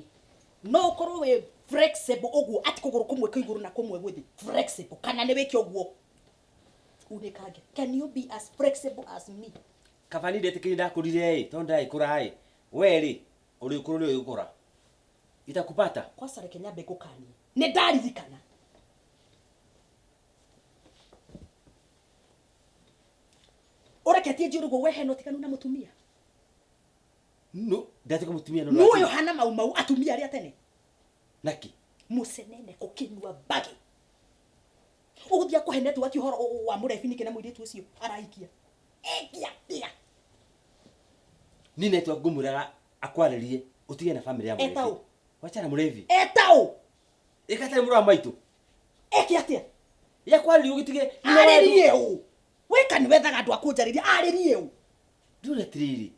no ũkorwo wĩ flexible ũguo atĩ kũgũrũ kũmwe kwĩ igũrũ na kũmwe gwĩ thĩ. Flexible kana nĩ wĩke ũguo. Unĩkange. Can you be as flexible as me? Kaba niĩ ndetĩkĩrire ndakũrire ĩ, tondũ ndagĩkũra ĩ. We rĩ, ũrĩ ũkũrũ nĩ ũgũkũra. Itakupata. Kwanza reke nyambe ngũkanie. Nĩ ndaririkana. Ũreketie njũrũgwo we hena ũtiganu na mũtumia. No, ndatuĩka mũtumia no Nũ ũyũ hana mau mau atumia arĩa tene. Naki. Mũcenene kũkĩnyua mbagi. Ũgũthiĩ akũhe network ũhoro wa mũrebi nĩkĩ na mũirĩtu ũcio arahikia. Ekia tia. Niĩ network ngũmwĩraga akwarĩrie ũtige na family ya mũrebi. Eta ũ? Wachana mũrebi. Eta ũ? Ĩka tarĩ mũrũ wa maitũ. Eke atĩa? Yakwarĩria ũgĩtige. Arĩrie ũ? Weka nĩ wethaga andũ a kũnjarĩria arĩrie ũ? Ndũre atĩrĩrĩ.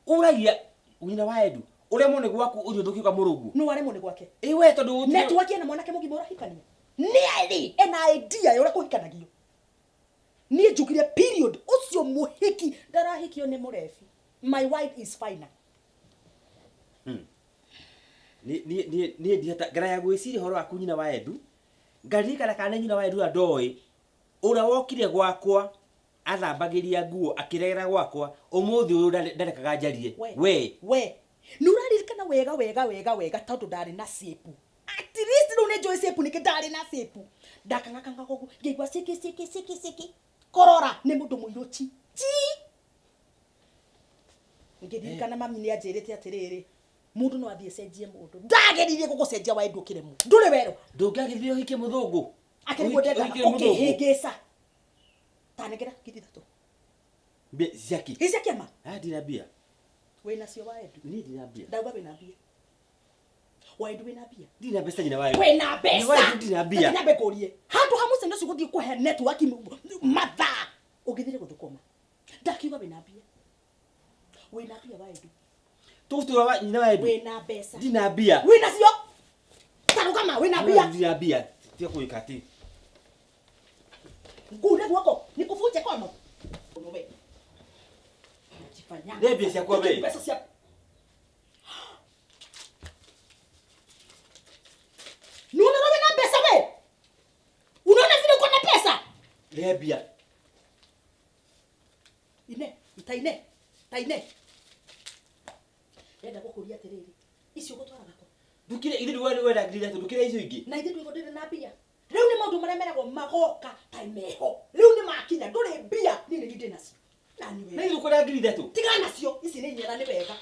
Ũragia nyina wa Edu. Ũrĩa mwone gwaku ũthiũ ũthũkie mũrũguo. Nũ aremwo nĩ gwake? Ĩ we tondũ gũtirĩ- Network ena mwanake mũgima ũrahikania. Nĩ arĩ ena idea ya ũrĩa kũhikanagio. Niĩ njugire period ũcio mũhiki ndarahikio nĩ mũrebi. My wife is finer. Niĩ ndihota ngara gwĩciria ũhoro waku nyina wa Edu. Ngaririkana kana nĩ nyina wa Edu ũrĩa ndoĩ. Ũrĩa wokire gwakwa athambagĩria nguo akĩregera gwakwa ũmũthĩ ũyũ ndarekaga njarie. We. We. Nĩ ũraririkana wega wega wega wega tondũ ndarĩ na cipu. At least rĩu nĩ njũĩ cipu nĩkĩ ndarĩ na cipu. Ndakang'akang'a ũguo ngĩigua ciki ciki ciki ciki. Kũrora nĩ mũndũ mũirũ chi. Chi. Ngĩririkana mami nĩ anjĩrĩte atĩrĩrĩ, mũndũ no athiĩ acenjie mũndũ. Ndageririe gũgũcenjia wa Edu ũkĩremwo. Ndũrĩ werũ. Ndũngĩagĩthire ũhikie mũthũngũ. Akĩrĩ guo ndendaga Ũhikie mũthũngũ. ũkĩhĩngĩca. Tanengera ngiri ithatũ. Mbia ciaki. Ici cia kĩama? Ah, ndina mbia. Wĩna cio wa Edu? Niĩ ndina mbia. Ndauga wĩna mbia. Wa Edu wĩna mbia? Ndina mbeca nyina wa Edu. Wĩna mbeca. Nyina wa Edu ndina mbia. Reke nyambe ngũrie. Handũ ha mũcene ũcio gũthiĩ kũhe network mathaa ũngĩthire gũthũkũma. Ndakiuga wĩna mbia. Wĩna mbia wa Edu. Tũgũtũra wa nyina wa Edu. Wĩna mbeca. Ndina mbia. Wĩna cio? Tarũgama wĩna mbia. Ndina mbia. Tiga kũĩka atĩ. Ngune guoko nikuvunje kono. We. Jifanya. Nĩ mbia ciakwa we. Mbeca cia Unaona wewe na pesa we? Unaona vile uko na pesa? Nĩ mbia. Ine, itaine, taine. Ndenda gũkũria atĩrĩrĩ, icio ũgũtwaraga kũ? Ndukire ithe ndũgwa wenda ngiri ithatũ ndukire icio ingĩ. Na ithe ndũigua ndĩrĩ na mbia. Rĩu nĩ maũndũ marĩa meragwo magoka ta meho. Rĩu nĩ makinya ndũrĩ mbia, niĩ nĩ ndĩ nacio. Na nĩ Na wega. ithe ũkwenda ngiri ithatũ. Tigana nacio, ici nĩ inyera nĩ wega.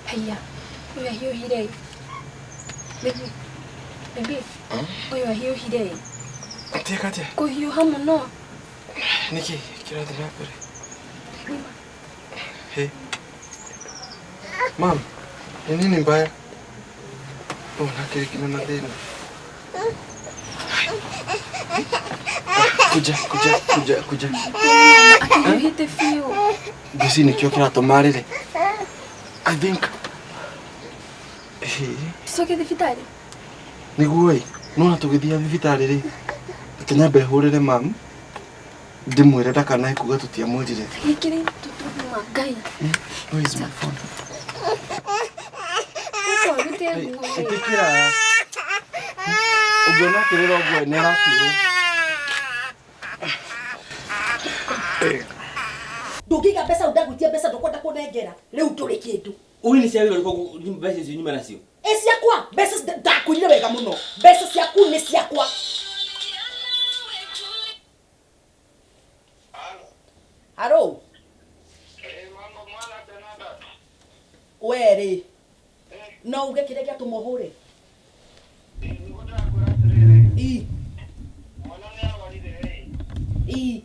Haiya, ũyũ ahiũhire ĩ. Baby, baby, ũyũ ahiũhire ĩ. Atĩa atĩa? Kũhiũha mũno. Nĩkĩ kĩrathiĩ na mbere? Hey. Mam, ni nini mbaya? Oh, nakiri kina na thĩna. Kuja, kuja, kuja, kuja. Akĩhiũhĩte biũ. Ngwĩciria nĩkĩo kĩratũma arĩre. I think. Hey. Tũcoke thibitarĩ? Nĩguo ĩ, nĩwona tũgĩthiĩ thibitarĩ rĩ, reke nyambe hũrĩre mam ndĩmwĩre ndakanae kuga tũtiamwĩrire. Gĩkĩrĩ tũtuma Ngai. Where is my phone? Ũka ũrute nguo ĩ. Ĩtĩkĩra. Ũngĩona akĩrĩra ũguo nĩ araturwo. Ndũngĩiga mbeca rĩu ndagwĩtia mbeca ndũkwenda kũnengera. Rĩu ndũrĩ kĩndũ. Ui nĩ cia wĩra ũrĩkũ mbeca icio nyuma nacio? Ĩ ciakwa mbeca ndakwĩrire wega mũno. Mbeca ciaku nĩ ciakwa. Haro. We rĩ no uge kĩrĩa gĩatũma ũhũre? Ii. Ii.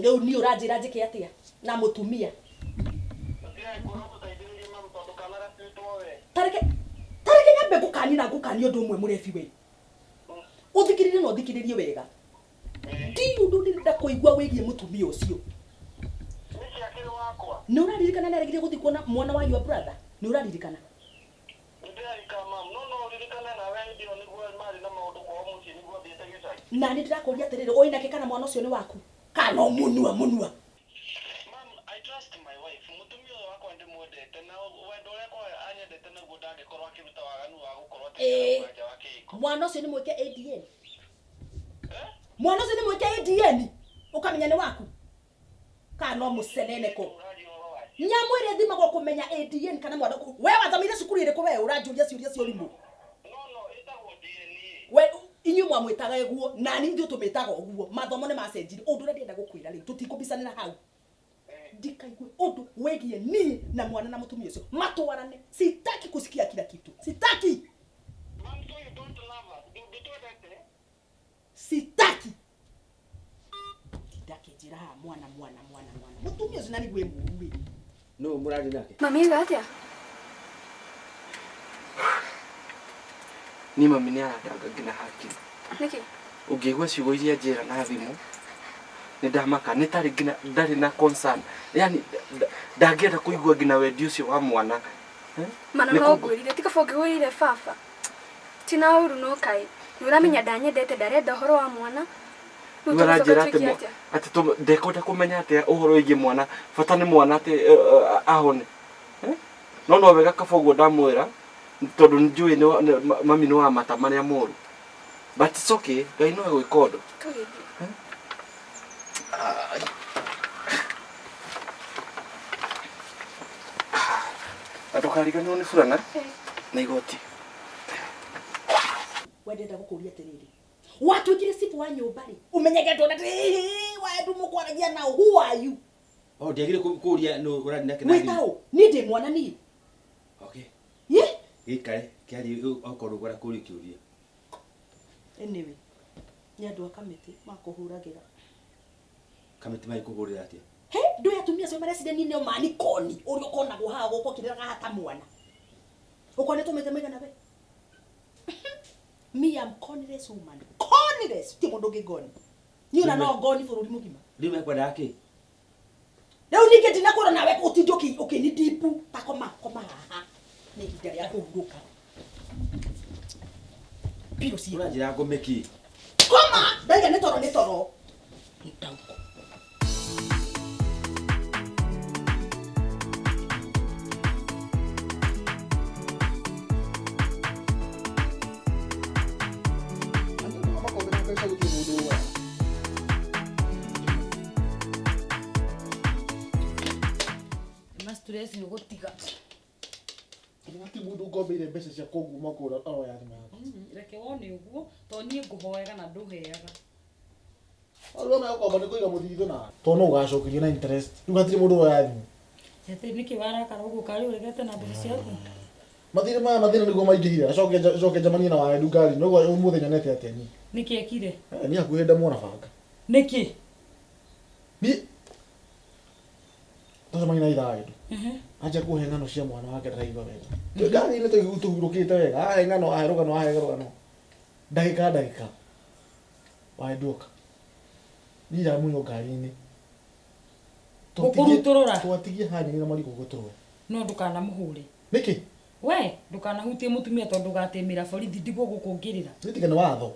Rĩu niĩ ũranjĩra njĩke atĩa na mũtumia? Tareke tareke nyambe ngũkanie na ngũkanie ũndũ ũmwe mũrebi we. Ũthikĩrĩrie na ũthikĩrĩrie wega. Ndi ũndũ ndĩrenda kũigua wĩgiĩ mũtumia ũcio. Nĩ ũraririkana nĩ aregire gũthiĩ kuona mwana wa your brother? Nĩ ũraririkana? Na nĩ ndĩrakũria atĩrĩrĩ, ũĩ nakĩ kana mwana ũcio nĩ waku? Kana no mũnua mũnua? Ĩĩ. Mwana ũcio nĩ mwĩke ADN? Mwana ũcio nĩ mwĩke ADN? Ũkamenya nĩ waku? Kana no mũceneneko? Nyamũ ĩrĩa ĩthimagwo kũmenya ADN kana mwana we wathomeire cukuru ĩrĩkũ we ũranjũria ciũria cia ũrimũ? We inyuĩ mwamwĩtaga ũguo nani ithuĩ tũmĩtaga ũguo mathomo nĩ macenjirie ũndũ ũrĩa ndĩrenda gũkwĩra rĩu tũtikũbicanĩra hau ndikaigue ũndũ wĩgiĩ niĩ na mwana na mũtumia ũcio matwarane sitaki kusikia kila kitu sitaki sitaki ndakĩnjĩra haha mwana mwana mwana mwana mũtumia ũcio na nĩguo ĩ mũru ĩ Nũ mũraria nake? Mami aiga atĩa? Niĩ mami nĩ arandanga nginya hakiri. Nĩkĩ? Ũngĩigua ciugo iria anjĩra na thimũ, nĩ ndamaka nĩ tarĩ nginya ndarĩ na concern. Yani ndangĩenda kũigua nginya wendi ũcio wa mwana. Eh? Mana Nĩ no kũ- ngwĩrire ti kaba ũngĩgũrĩire baba. Ti na ũru no kaĩ. Nĩ ũramenya ndanyendete ndarenda ũhoro wa mwana. Rĩu Rĩu aranjĩra tũgũcoka atĩ twĩke atĩa? atĩ ndekwenda kũmenya atĩa ũhoro wĩgiĩ mwana bata nĩ mwana atĩ ahone. Eh? No no wega kaba ũguo ndamwĩra tondũ nĩ njũĩ mami nĩ wa mata marĩa moru. But it's okay, Ngai no egwĩka ũndũ. Tũgĩthiĩ. Na ndũkariganĩrwo nĩ burana na igoti. We ndĩrenda gũkũria atĩrĩrĩ watuĩkire cibũ wa nyũmba rĩ ũmenyage andũ ona waendu mũkwaragia nao who are you? Oh, ndiagire kũria nũ ũraria nake na thimũ. Wĩta ũ? Niĩ ndĩ mwana niĩ. Okay. Ye? Gĩikare kĩarie okorwo ũkwenda kũria kĩũria. Anyway, nĩ andũ a kamĩtĩ makũhũragĩra. Kamĩtĩ magĩkũhũrĩra atĩa? He, ndũĩ atumia acio mareciria niĩ nĩo mani koni ũrĩa ũkonagwo haha gũkũ ũkĩrĩraga haha ta mwana. Ũkona tũmĩte maigana we? Me am conless woman. Conless. Ti mũndũ ũngĩ ngoni. Niĩ ona no ngoni bũrũri mũgima. Rĩu mekwendaga kĩ? Rĩu ningĩ ndinakwĩra nawe ũtinde ũkĩni ndipu ta koma koma haha. Nĩ ihinda rĩa kũhurũka. Pillow ciĩ. Ũranjĩra ngome kĩ? Koma! Ndaiga nĩ toro nĩ toro. Ndaũkũ. Makombera mbeca gũtirĩ mũndũ woyaga. Ma stress nĩ gũtiga. Gũtirĩ mũndũ ngombeire mbeca ciakwa ũguo mwaka ũrĩa aroya thimũ yakwa. Reke wone ũguo to niĩ ngũhoyaga na ndũheaga. Arĩa megũkomba nĩ kũiga mũthithũ na tondũ no ũgacokerio na interest. Rĩu hatirĩ mũndũ ũroya thimũ. Atĩ nĩkĩ warakara ũguo karĩ ũregete na mbeca ciaku? Mathirĩ maya mathĩna nĩguo maingĩhire. Acoke acoke njemanie na Waendu ngari. Noguo ũmũthĩ nyonete atĩa niĩ. Nĩkĩ ekire? Niĩ hakuhĩ ndamuona banga. Nĩkĩ? Niĩ twacemania na itha Waendu. Anjia kũhe ng'ano cia mwana wake ndaraigua wega. Twĩ ngari-inĩ tũhurũkĩte wega. Ahe ng'ano, ahe rũgano, ahe rũgano. Ndagĩka ndagĩka. Waendu oka. Niĩ ndamunywo ngari-inĩ. Gũkũrutũrũra? Twatigie hanyeni na marigũ gũtũrwe. No ndũkanamũhũre. Nĩkĩ? We ndũkanahutie mũtumia tondũ ũgatĩmĩra borithi ndigwo gũkũngĩrĩra. Nĩ tiga nĩ watho.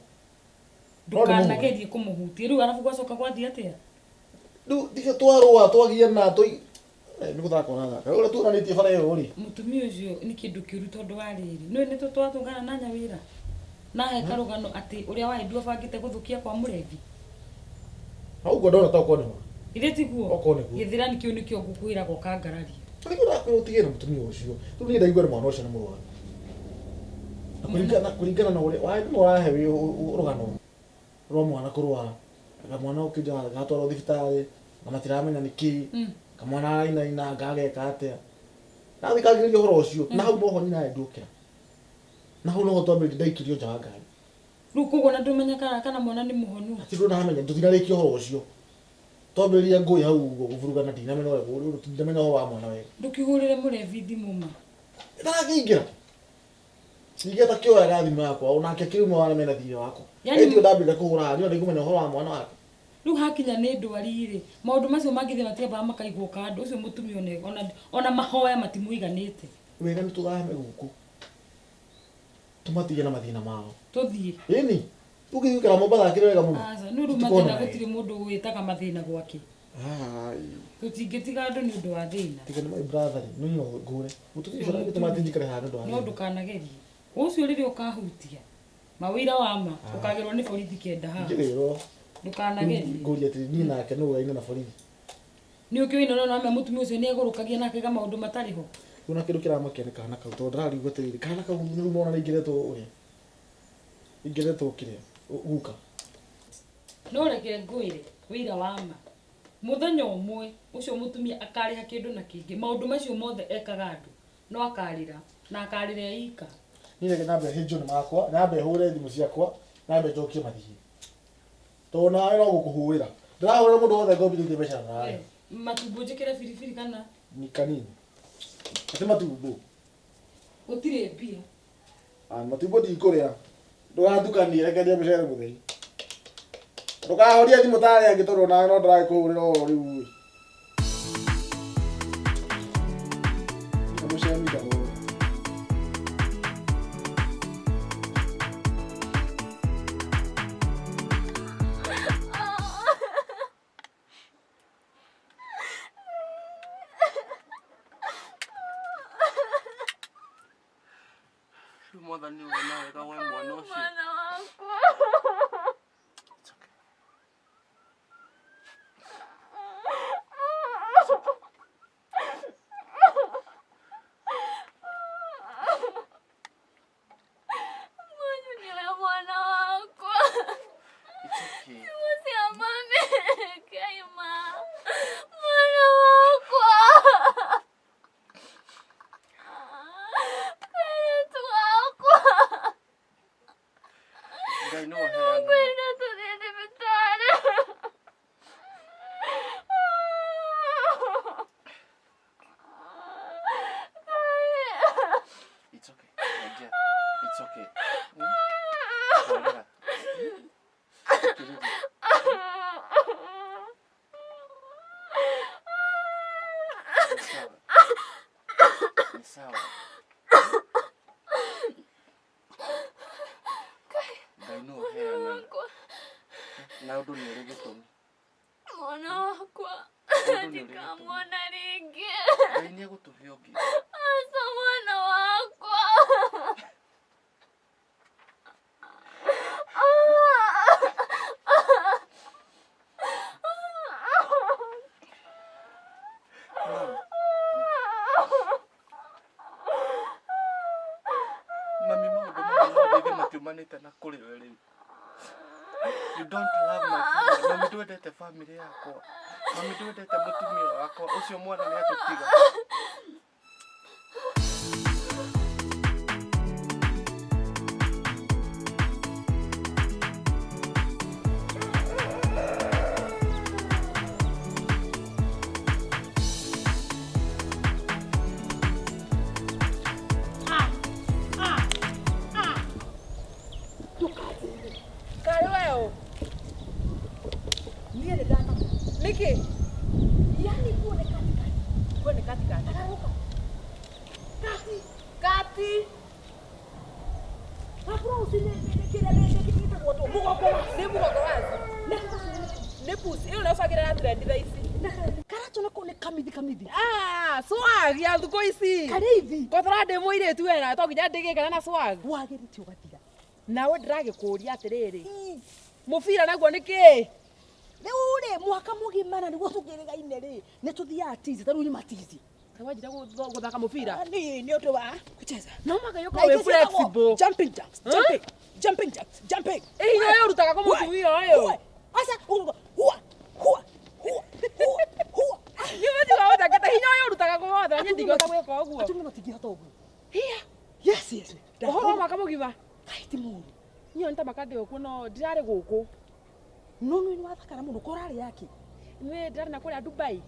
Ndũkanagerie kũmũhutia. Rĩu arabu gwacoka gwathiĩ atĩa? Rĩu tiga twarũa twagiana tũi nĩ gũthaka ũrathaka. Ũrĩa tuonanĩtie bara ĩyo rĩ. Mũtumia ũcio nĩ kĩndũ kĩũru tondũ wa rĩrĩ. Nĩũĩ nĩ tũtwatũngana na Nyawĩra? Na he karũgano atĩ ũrĩa wa Edu abangĩte gũthũkia kwa mũrebi. Na ũguo ndona ta okorwo nĩ ma. Githĩ tiguo? Okorwo nĩguo. Gĩthĩrani kĩu nĩkĩo ngũkwĩraga ũkangararia. Nĩguo ndakwĩra ũtige na mũtumia ũcio. Rĩu niĩ ndaigua nĩ mwana ũcio nĩ mũrwaru. Na kũringana kũringana na ũrĩa wa nĩ ũrahe wĩ rũgano rwa mwana kũrwara. Kamwana ũkĩnja gatwarwo thibitarĩ na matiramenya nĩ kĩĩ. Kamwana arainaina gageka atĩa. Ndathikagĩrĩria ũhoro ũcio na hau noho nyina ndokĩra. Na hau noho twambĩrĩria ndaikirio nja wa ngari. Rĩu koguo na ndũmenya kana kana mwana nĩ mũhonu. Ati ndũramenya tũtinarĩkia ũhoro ũcio. Twambĩrĩria ngũĩ hau ũguo kũburugana ndinamenya ũrĩa ndinamenya ũhoro wa mwana wega. Ndũkĩhũrĩre mũrebi thimũ ma. Ndakĩingĩra. Ningĩ atakĩoyaga thimũ yakwa onake akĩruma wana mena thirĩ wakwa. Yaani- Ĩndĩ ndambĩrĩria kũhũra niĩ ndikũmenya ũhoro wa mwana wake. Rĩu hakinya nĩ ndwari rĩ, maũndũ macio mangĩthiĩ matiambaga makaigwo kando, ũcio mũtumia ona, ona, ona mahoya matimũiganĩte. Wega nĩ tũthame gũkũ. Tũmatige na mathĩna mao. Tũthiĩ. Ĩni. Tũgĩthiĩ gũikara Mombatha akĩrĩ wega mũno. Aca, nĩ ũndũ Tũtikona mathĩna wega. gũtirĩ mũndũ wĩtaga mathĩna gwake. Ai. Tũtingĩtiga andũ nĩ ũndũ wa thĩna. Tiga nĩ my brother rĩ, niĩ no ngũre. Mũtumia ũcio aragĩtũma atĩ njikare haha nĩ ũndũ wa No thĩna. ndũkanagerie. Ũcio rĩrĩa ũkahutia, mawĩra wa ma, ũkagĩrwo nĩ borithi kenda haha. Ingĩrĩrwo. Ndũkanagerie. Ngũria atĩrĩ niĩ nake nũ ũraina na borithi. Nĩ ũkĩũĩ no no mũtumia ũcio nĩ egũrũkagia na akaiga maũndũ matarĩ ho. Rĩu na kĩndũ kĩramakia nĩ kana kau tondũ ndĩrarigwo atĩrĩrĩ kana kau rĩu nona rĩingĩrĩtwo ũrĩa ingĩretwo kĩrĩa guka. No reke ngwĩre wĩira wa ma. Mũthenya ũmwe ũcio mũtumia akarĩha kĩndũ na kĩngĩ. Maũndũ macio mothe ekaga andũ no akarĩra na akarĩra e ika. Niĩ reke nyambe hĩnjwo nĩ makwa, nyambe hũre thimũ ciakwa, nyambe njokie mathiĩ. Tondũ nawe no gũkũhũrĩra. Ndĩrahũrĩra mũndũ wothe ngombithĩtie mbeca na ndararĩha. Matumbo njĩkĩre biribiri kana Ni kanini. Ati matumbo. Gũtirĩ mbia. Ah, matumbo ndikũrĩa. Ndũgatukanie reke ndĩe mũcere mũtheri. Ndũkahorie thimũ ta arĩa angĩ tondũ nawe no ndĩragĩkũhũrĩra ũhoro rĩu ĩ. Mũcere ndagũrwo. Rĩu mwathani ũyũ na wega we mwana ũcio. Mwana wakwa. It's okay. Mwanyu niwe mwana wakwa. It's okay. Usiamame Kaima. Mwana wakwa. Kairĩtu wakwa. Ngai no aheanaga. Nĩngwenda tũthiĩ thibitarĩ. It's okay. My dear. It's okay. Horera. Thikĩrĩria. Ni sawa. Ni sawa. Ngai no aheanaga. Na ũndũ nĩ ũrĩ gĩtũmi. Mwana wakwa Ũndũ nĩ ũrĩ gĩtũmi. ndikamuona rĩngĩ. Ngai nĩ egũtũhe ũngĩ. Aca mwana wakwa. Mami. Mami maũndũ maya mothe matiumanĩte na kũrĩ we rĩu. You don't love my family. Mami ndwendete family yakwa. Mami ndwendete mũtumia wakwa. Ũcio mwana nĩ atũtiga. Karĩ we ũ? Niĩ nĩ ndamaka. Nĩkĩ? Yaani kuo nĩ katikati. Kuo nĩ katikati. Ararũka. Kati. Kati. Gaburauci nĩ kĩrĩa gĩtagwo ndũ. Mũgongo wa nĩ mũgongo wazi. Nĩ pusi. Ĩyo nĩ ũbangĩre na trend thaa ici. Karacho nako nĩ kamithi kamithi. Ah, swag ya thukũ ici. Karĩithi. Kotora ndĩ mũirĩtu we na to nginya ndĩgĩkena na swag. Wagĩrĩte ũgatiga. Nawe ndĩragĩkũria atĩrĩrĩ. Mũbira naguo nĩ kĩĩ? Rĩu rĩ mwaka mũgima na nĩguo tũkĩrĩgaine rĩ nĩ tũthiaga tizi ta rĩu nyuma tizi. Wanjira gũthaka mũbira? Nĩ nĩ ũndũ wa kucheza. No maka Na yũkorwo wĩ ingĩ ciĩtagwo flexible. Jumping jacks, jumping, jumping jacks, jumping. Ĩ hinya ũyũ ũrutaga kũ mũtumia ũyũ? Huwa, Asa, huwa, huwa, huwa, huwa, huwa. Niĩ mũtiga ũnjangĩte hinya ũyũ ũrutaga kũ wothe na niĩ ndingĩhota gwĩka ũguo. Atumia matingĩhota ũguo. Hiya. Yes, yes. Ũhoro wa mwaka mũgima. Kai ti mũru. Niĩ nĩ ta maka ndĩ gũkũ no ndirarĩ gũkũ. No nĩ wathakara mũno ko ũrarĩ yake. Nĩ ndirarĩ na kũrĩa Dubai.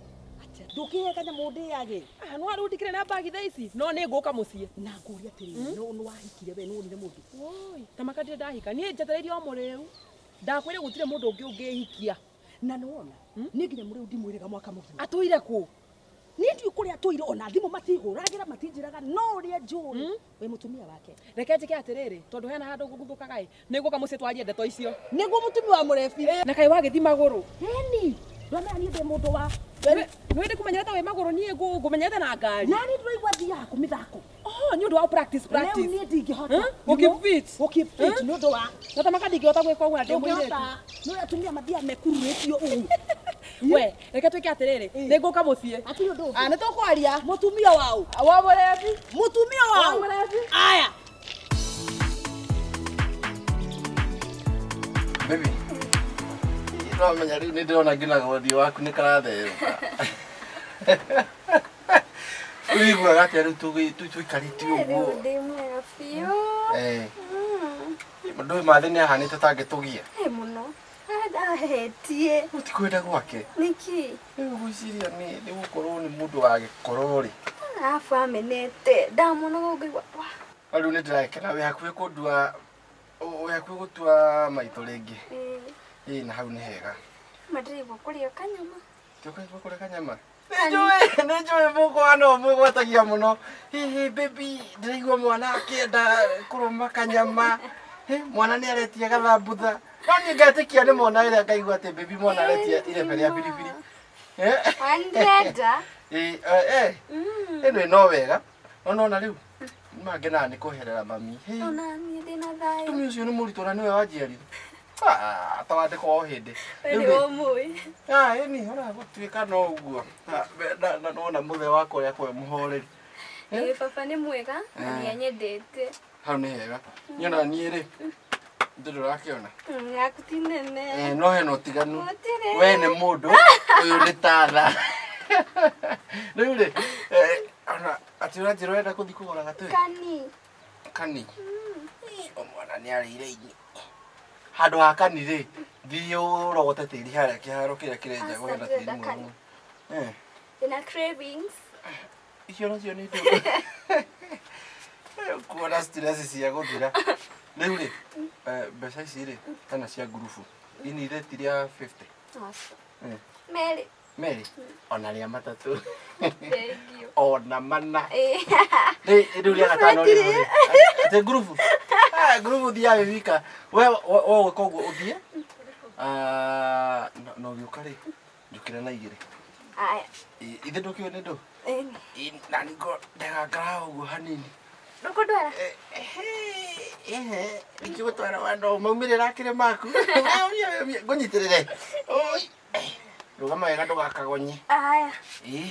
Atĩa ndũkĩhe kanyamũ ndĩage. Ah, no rĩu ndikĩrĩ na mbagi thaa ici no nĩ ngũka mũciĩ. Na ngũria atĩrĩrĩ, no nĩ wahikire we nĩ wonire mũndũ. Woi, ta maka ndirĩ ndahika. Niĩ njetereire o mũrĩu. Ndakwĩra gũtirĩ mũndũ ũngĩ ũngĩhikia. Na nĩ wona, niĩ nginya mũrĩu ndimwĩrĩga mwaka mũgima. Atũire kũ? Niĩ ndiũĩ kũrĩa atũire ona thimũ matihũragĩra matinjĩraga no ũrĩa njũĩ wĩ mũtumia wake. Reke njĩke atĩrĩrĩ, tondũ hena handũ ngũguthũkaga ĩ, nĩ ngũka mũciĩ twarie ndeto icio. Nĩguo mũtumia wa mũrebi. Na kaĩ wagĩthiĩ magũrũ. Ĩni, ndwamenya niĩ ndĩ mũndũ wa Nĩ ndĩ kũmenyerete wĩ magũrũ niĩ ngũmenyerete na ngari. Na niĩ ndĩraigua thiaga kũ mĩthako. Oh, nĩ ũndũ wa practice practice. Rĩu niĩ ndingĩhota. Gũ keep fit. Gũ keep fit nĩ ũndũ wa Na ta maka ndingĩhota gwĩka ũguo na ndĩ mũirĩtu. ndũngĩhota. Nĩ ũrĩa atumia mathiaga mekururĩtio ũguo. We, reke twĩke atĩrĩrĩ, nĩ ngũka mũciĩ. Hatirĩ ũndũ ũngĩ. Ah, nĩ tũkwaria. Mũtumia waũ? Wa mũrebi. Mũtumia Wa waũ? mũrebi. Aya. Baby. No menya rĩu nĩ ndĩrona nginya gothiũ waku nĩ karatherũka. Ũiguaga atĩa rĩu tũikarĩte Rĩu ũguo? ndĩ mwega biũ. Eh. Mũndũ ũyũ mathĩ nĩ ahanĩte ta angĩtũgia. Ĩ mũno. Ahetie. Ũtikwenda gwake. Nĩkĩ? Rĩu ngwĩciria nĩ nĩ gũkorwo nĩ mũndũ wa gĩkoro rĩ. Arabu amenete. Ndamuonaga ũngĩigua wa. No rĩu nĩ ndĩrakena wĩ hakuhĩ kũndua wĩ hakuhĩ gũtua maitũ rĩngĩ. Ĩ, Ĩ na hau nĩ hega. ma ndĩraigua kũrĩa kanyama. Tũkaigua kũrĩa kanyama. Nĩ njũĩ mũkwa no mwĩgwatagia mũno. Hihi baby ndĩraigua mwana akĩenda kũrũma kanyama. Hĩ, mwana nĩ aretia gathambutha. No niĩ ngetĩkia nĩ mwana ĩrĩa ngaigua atĩ baby mwana aretia irebe rĩa biribiri. Eh? Wandĩrenda? Ĩ, eh, ĩno no wega. No nona rĩu mangenaga nĩ kweherera mami. Hĩ, Ona niĩ ndĩna thayũ. mũtumia ũcio nĩ mũritũ na nĩwe wanjiarire. Ah, ta wandĩkwo o hĩndĩ. We Rĩu nĩ rĩ- ũmũĩ. Ah, ĩni, ona gũtuĩka no ũguo. Ah, na- na nona mũthee wakwa ũrĩa akoragwo e mũhoreri. Ĩ, baba nĩ mwega na nĩ anyendete. Hau nĩ hega. Niĩ ona niĩ rĩ, ndĩrĩ ũrakĩona. Yaku ti nene. Eh, no hena ũtiganu. Gũtirĩ. We nĩ mũndũ, ũyũ nĩ tatha. Rĩu rĩ, eh, ona atĩ ũranjĩra ũrenda gũthiĩ kũgũra gatũĩ? Kani. Kani. Ĩ, o mwana nĩ arĩire inyo. Handũ ha kani rĩ, thiĩ ũrogote tĩri harĩa kĩharo kĩrĩa kĩrenjagwo Aca, hena tĩri ndĩrenda mwega kani. mũno. Eh. Ndĩna cravings. Icio nacio nĩ ndũgũ. Kuona stress cia gũthira. Rĩu rĩ, eh, mbeca ici rĩ, hena cia ngurubu. Ini rĩti rĩa 50. Aca. Eh. Merĩ. Merĩ, ona rĩa matatũ. Thank you. Ona mana. Ĩ. Rĩ, rĩu rĩa gatano rĩ rĩ. Atĩ ngurubu. Ah, ngurubu thiaga wĩ wika. We we ũgwĩka ũguo ũthiĩ. Ah, na ũgĩũka rĩ, njũkĩre na igĩrĩ. Aya. Ithe ndũkĩũĩ nĩ ndũ? Ĩni. Ĩ, na nĩngũ ndegangara ũguo hanini. Ndũkũndwara? Ehe, nikigutwara wando maumĩrĩra akĩrĩ maku. Ngũnyitĩrĩre. Oi. Rũgama wega ndũgakagonye. Aya. Ĩ.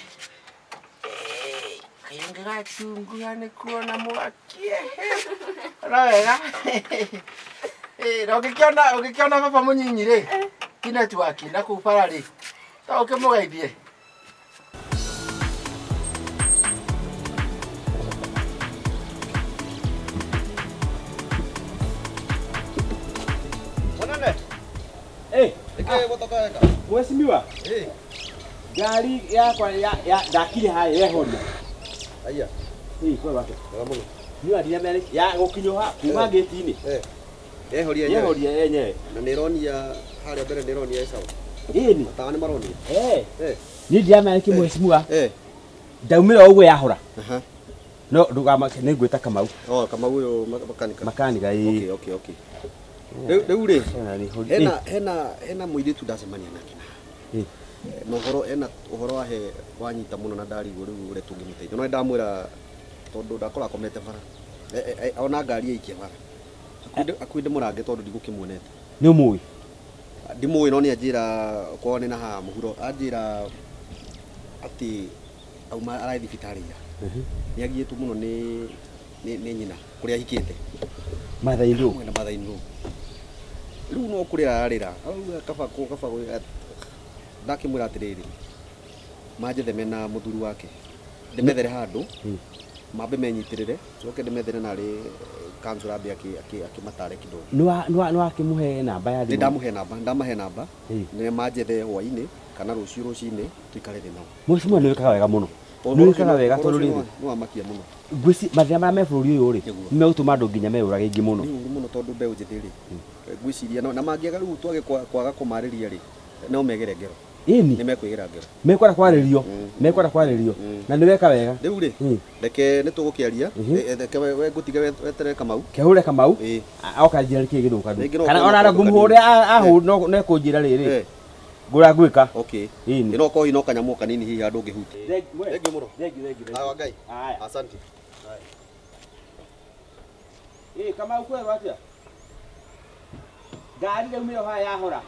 Kaĩ ũngĩgacunguha nĩ kuona mwaki. Ehe. Ora wega. Ĩ, na ũngĩkĩona ũngĩkĩona baba mũnyinyi rĩ, ti network na kũu bara rĩ, ta ũkĩmũgeithie. Mũnene, Eh, nĩkĩĩ gũtoka weka? mheshimiwa. Ĩ, Ngari yakwa ya ya ndakire harĩa yehoria. aya, Ĩ, kwa wake. wega mũno. Niĩ wandiria mere ya gũkinyũha kuma gate-inĩ. Eh, yehoria yenyewe. Yehoria yenyewe. Na nĩ ĩronia harĩa mbere nĩ ĩronia ĩ sawa. Ĩni. Matawa nĩ maronia. Eh. Eh. Niĩ ndiramenya nĩkĩ mheshimiwa. Eh. Ndaumĩra ũguo yahora. Aha. No ndũgamake nĩ ngwĩta Kamau. Oh, Kamau ũyũ makanika. Makanika ĩ. Okay, okay, okay. Rĩu rĩu rĩ, Hena nĩ hori. hena hena hena mũirĩtu ndacemania nake na. Ĩ. Na ũhoro ena ũhoro wahe wanyita mũno na ndarigwo rĩu ũrĩa tũngĩmũteithia. No nĩndamwĩra tondũ ndakora akomete bara. Ona ngari aikia bara. Hakuhĩ ndĩmũrange tondũ ndigũkĩmuonete. Nĩ ũmũĩ? Ndimũĩ no nĩ anjĩra kwao nĩ na haha mũhuro. Anjĩra atĩ auma arathiĩ thibitarĩ ira. Nĩ agiĩtwo mũno nĩ nĩ nyina kũrĩa ahikĩte. Mother in law. Na mother in law. Rĩu no kũrĩra ararĩra. Arauga kaba kaba ndakĩmwĩra atĩrĩrĩ, manjethe mena mũthuri wake. Ndĩmethere handũ mambe menyitĩrĩre coke ndĩmethere narĩ councillor ambe akĩmatare kidogo. Nĩ wakĩmũhe namba ya thimũ? Nĩ ndamũhe namba, ndamahe namba nĩ manjethe hwainĩ kana rũciũ rũcinĩ tũikare thĩ nao. Mheshimiwa nĩ wĩkaga wega mũno. Nĩ wĩkaga wega tondũ rĩrĩ nĩ wamakia mũno. Ngwĩci mathĩna marĩa me bũrũri ũyũ rĩ nĩ megũtũma andũ nginya meyũrage aingĩ mũno. Nĩ ũru mũno tondũ mbeũ njĩthĩ rĩ ngwĩciria na mangĩaga rĩu twage kwaga kũmarĩria rĩ no megere ngero. Ĩni. Nĩ mekwĩgera ngero. Mekwenda kwarĩrio, mekwenda kwarĩrio na nĩ weka wega. Rĩu rĩ reke nĩ tũgũkĩaria, reke we ngũtige weterere Kamau. Kehũre Kamau oka njĩra nĩkĩ gĩthũkanu. Kana ona ngũmũhũre ahũ no ekũnjĩra rĩrĩ ngũrĩa ngwĩka. Okay. Ĩni. No kohi no kanyamũ kanini hihi handũ ũngĩhutia. Thengiũ mũno. Thengiũ thengiũ. Awa Ngai. Asante. Ĩ Kamau kwerwo atĩa? Ngari iraumire haha yahora.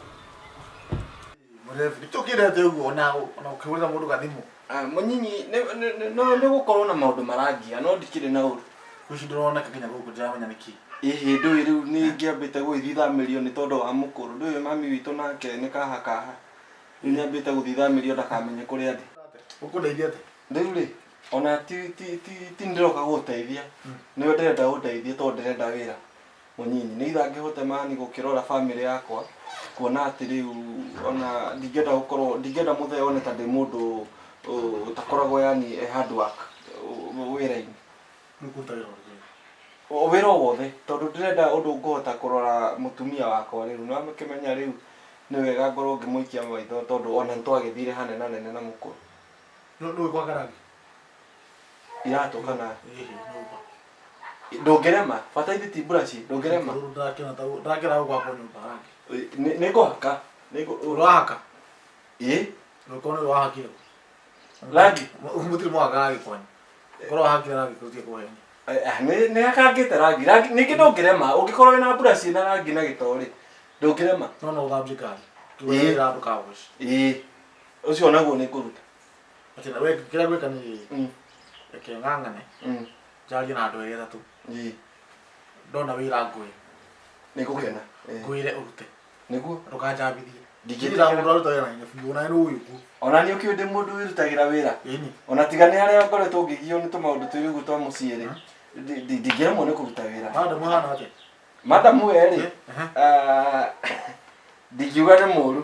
Mũrebi, nĩkĩ ũkĩrete ũguo ona ũkĩhũrĩra mũndũ gathimũ? Mũnyinyi nĩ gũkorwo na maũndũ marangia no ndikĩrĩ na ũru. Ũcio ndũroneka nginya gũkũ ndiramenya nĩkĩ. Ĩhĩ ndũĩ rĩu nĩ ngĩambĩte gũgĩthiĩ thamĩrio nĩ tondũ wa mũkũrũ. Ndũĩ mami witũ nake nĩ kaha kaha. Rĩu nĩ ambĩte gũthiĩ thamĩrio ndakamenye kũrĩa ndĩ. Ũkũndeithia atĩa? Rĩu rĩ ona ti ti ti ti ndĩroka gũgũteithia. Nĩwe ndĩrenda ũndeithie tondũ ndĩrenda wĩra. Mũnyinyi nĩ itha ngĩhote mani gũkĩrora family yakwa kuona atĩ rĩu ona ndingĩenda gũkorwo ndingĩenda mũthee one ta ndĩ mũndũ ũtakoragwo yani e hard work wĩra-inĩ. Wĩra o wothe tondũ ndĩrenda ũndũ ngũhota kũrora mũtumia wakwa rĩu nĩ wakĩmenya rĩu nĩ wega ngorwo ngĩmũikia maitho tondũ ona nĩ twagĩthire hanenanene na mũkũrũ. Nĩ ũĩ gwaka rangi? Iratũ kana? Ndũngĩrema bata ithi ti mburaci ndũngĩrema. Ndakĩra gwakwo nyũmba rangi. Nĩ ngũhaka. Ũrahaka? Ĩ. Ũkorwo nĩ ũrahakire. Rangi? Mũtirĩ mwahaka rangi kwanyu. Ũkorwo wahakire rangi tũtige kũhenia. Nĩ hakangĩte rangi. Rangi ningĩ ndũngĩrema ũngĩkorwo wĩna mburaci na rangi na gĩtoo rĩ ndũngĩrema. No no ũthambie ngari. Wĩra ndũkawoce. Ĩ. Ũcio onaguo nĩ ngũruta. Atĩ na we kĩrĩa ngwĩka nĩ reke ng'ang'ane. Njarie na andũ erĩ atatũ. Ndona wĩra ngũĩ. Nĩ ngũkena. Ngwĩre ũrute. Nĩguo. Ndũkanjambithie. Ndingĩtĩkĩra mũndũ aruta wĩra na hinya biũ ona nĩ ũĩ ũguo. Ona niĩ ũkĩũĩ ndĩ mũndũ wĩrutagĩra wĩra. Ĩni. Ona tiga nĩ harĩa ngoretwo ngĩgio nĩ tũmaũndũ twĩrĩ ũguo twa mũciĩ rĩ. Ndingĩremwo nĩ kũruta wĩra. Madam hana atĩa? Madam we rĩ. Ndingiuga nĩ mũũru.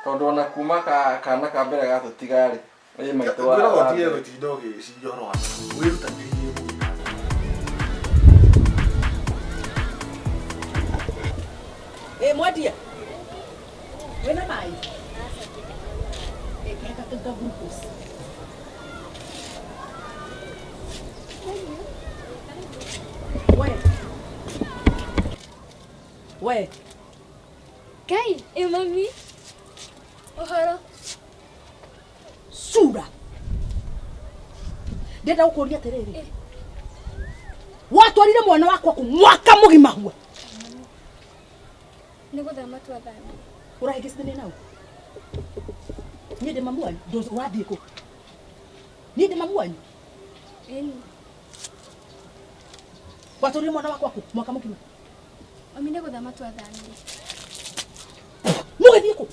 Tondũ ona kuma kana ka mbere gatũtiga rĩ. Ĩ maitũ wa. Ngwĩraga ũtige gũtinda ũgĩciria ũhoro wa wĩrutanĩrie mũno. Ĩ mwendia. Wĩna maĩ? Ĩ heka kau ka glucose. We. We. Ngai, ĩ mami. Ũhoro. Sura. Ndĩrenda gũkũria atĩrĩrĩ. Watwarire mwana wakwa kũ mwaka mũgima hua. Nĩ gũthama twathamire. Ũrahĩngĩcithania nao? Niĩ ndĩ mamu wanyu? Ũrathiĩ kũ? Niĩ ndĩ mamu wanyu? Ĩni. Watwarire mwana wakwa kũ mwaka mũgima? Mami nĩ gũthama twathamire. Mũgĩthiĩ kũ?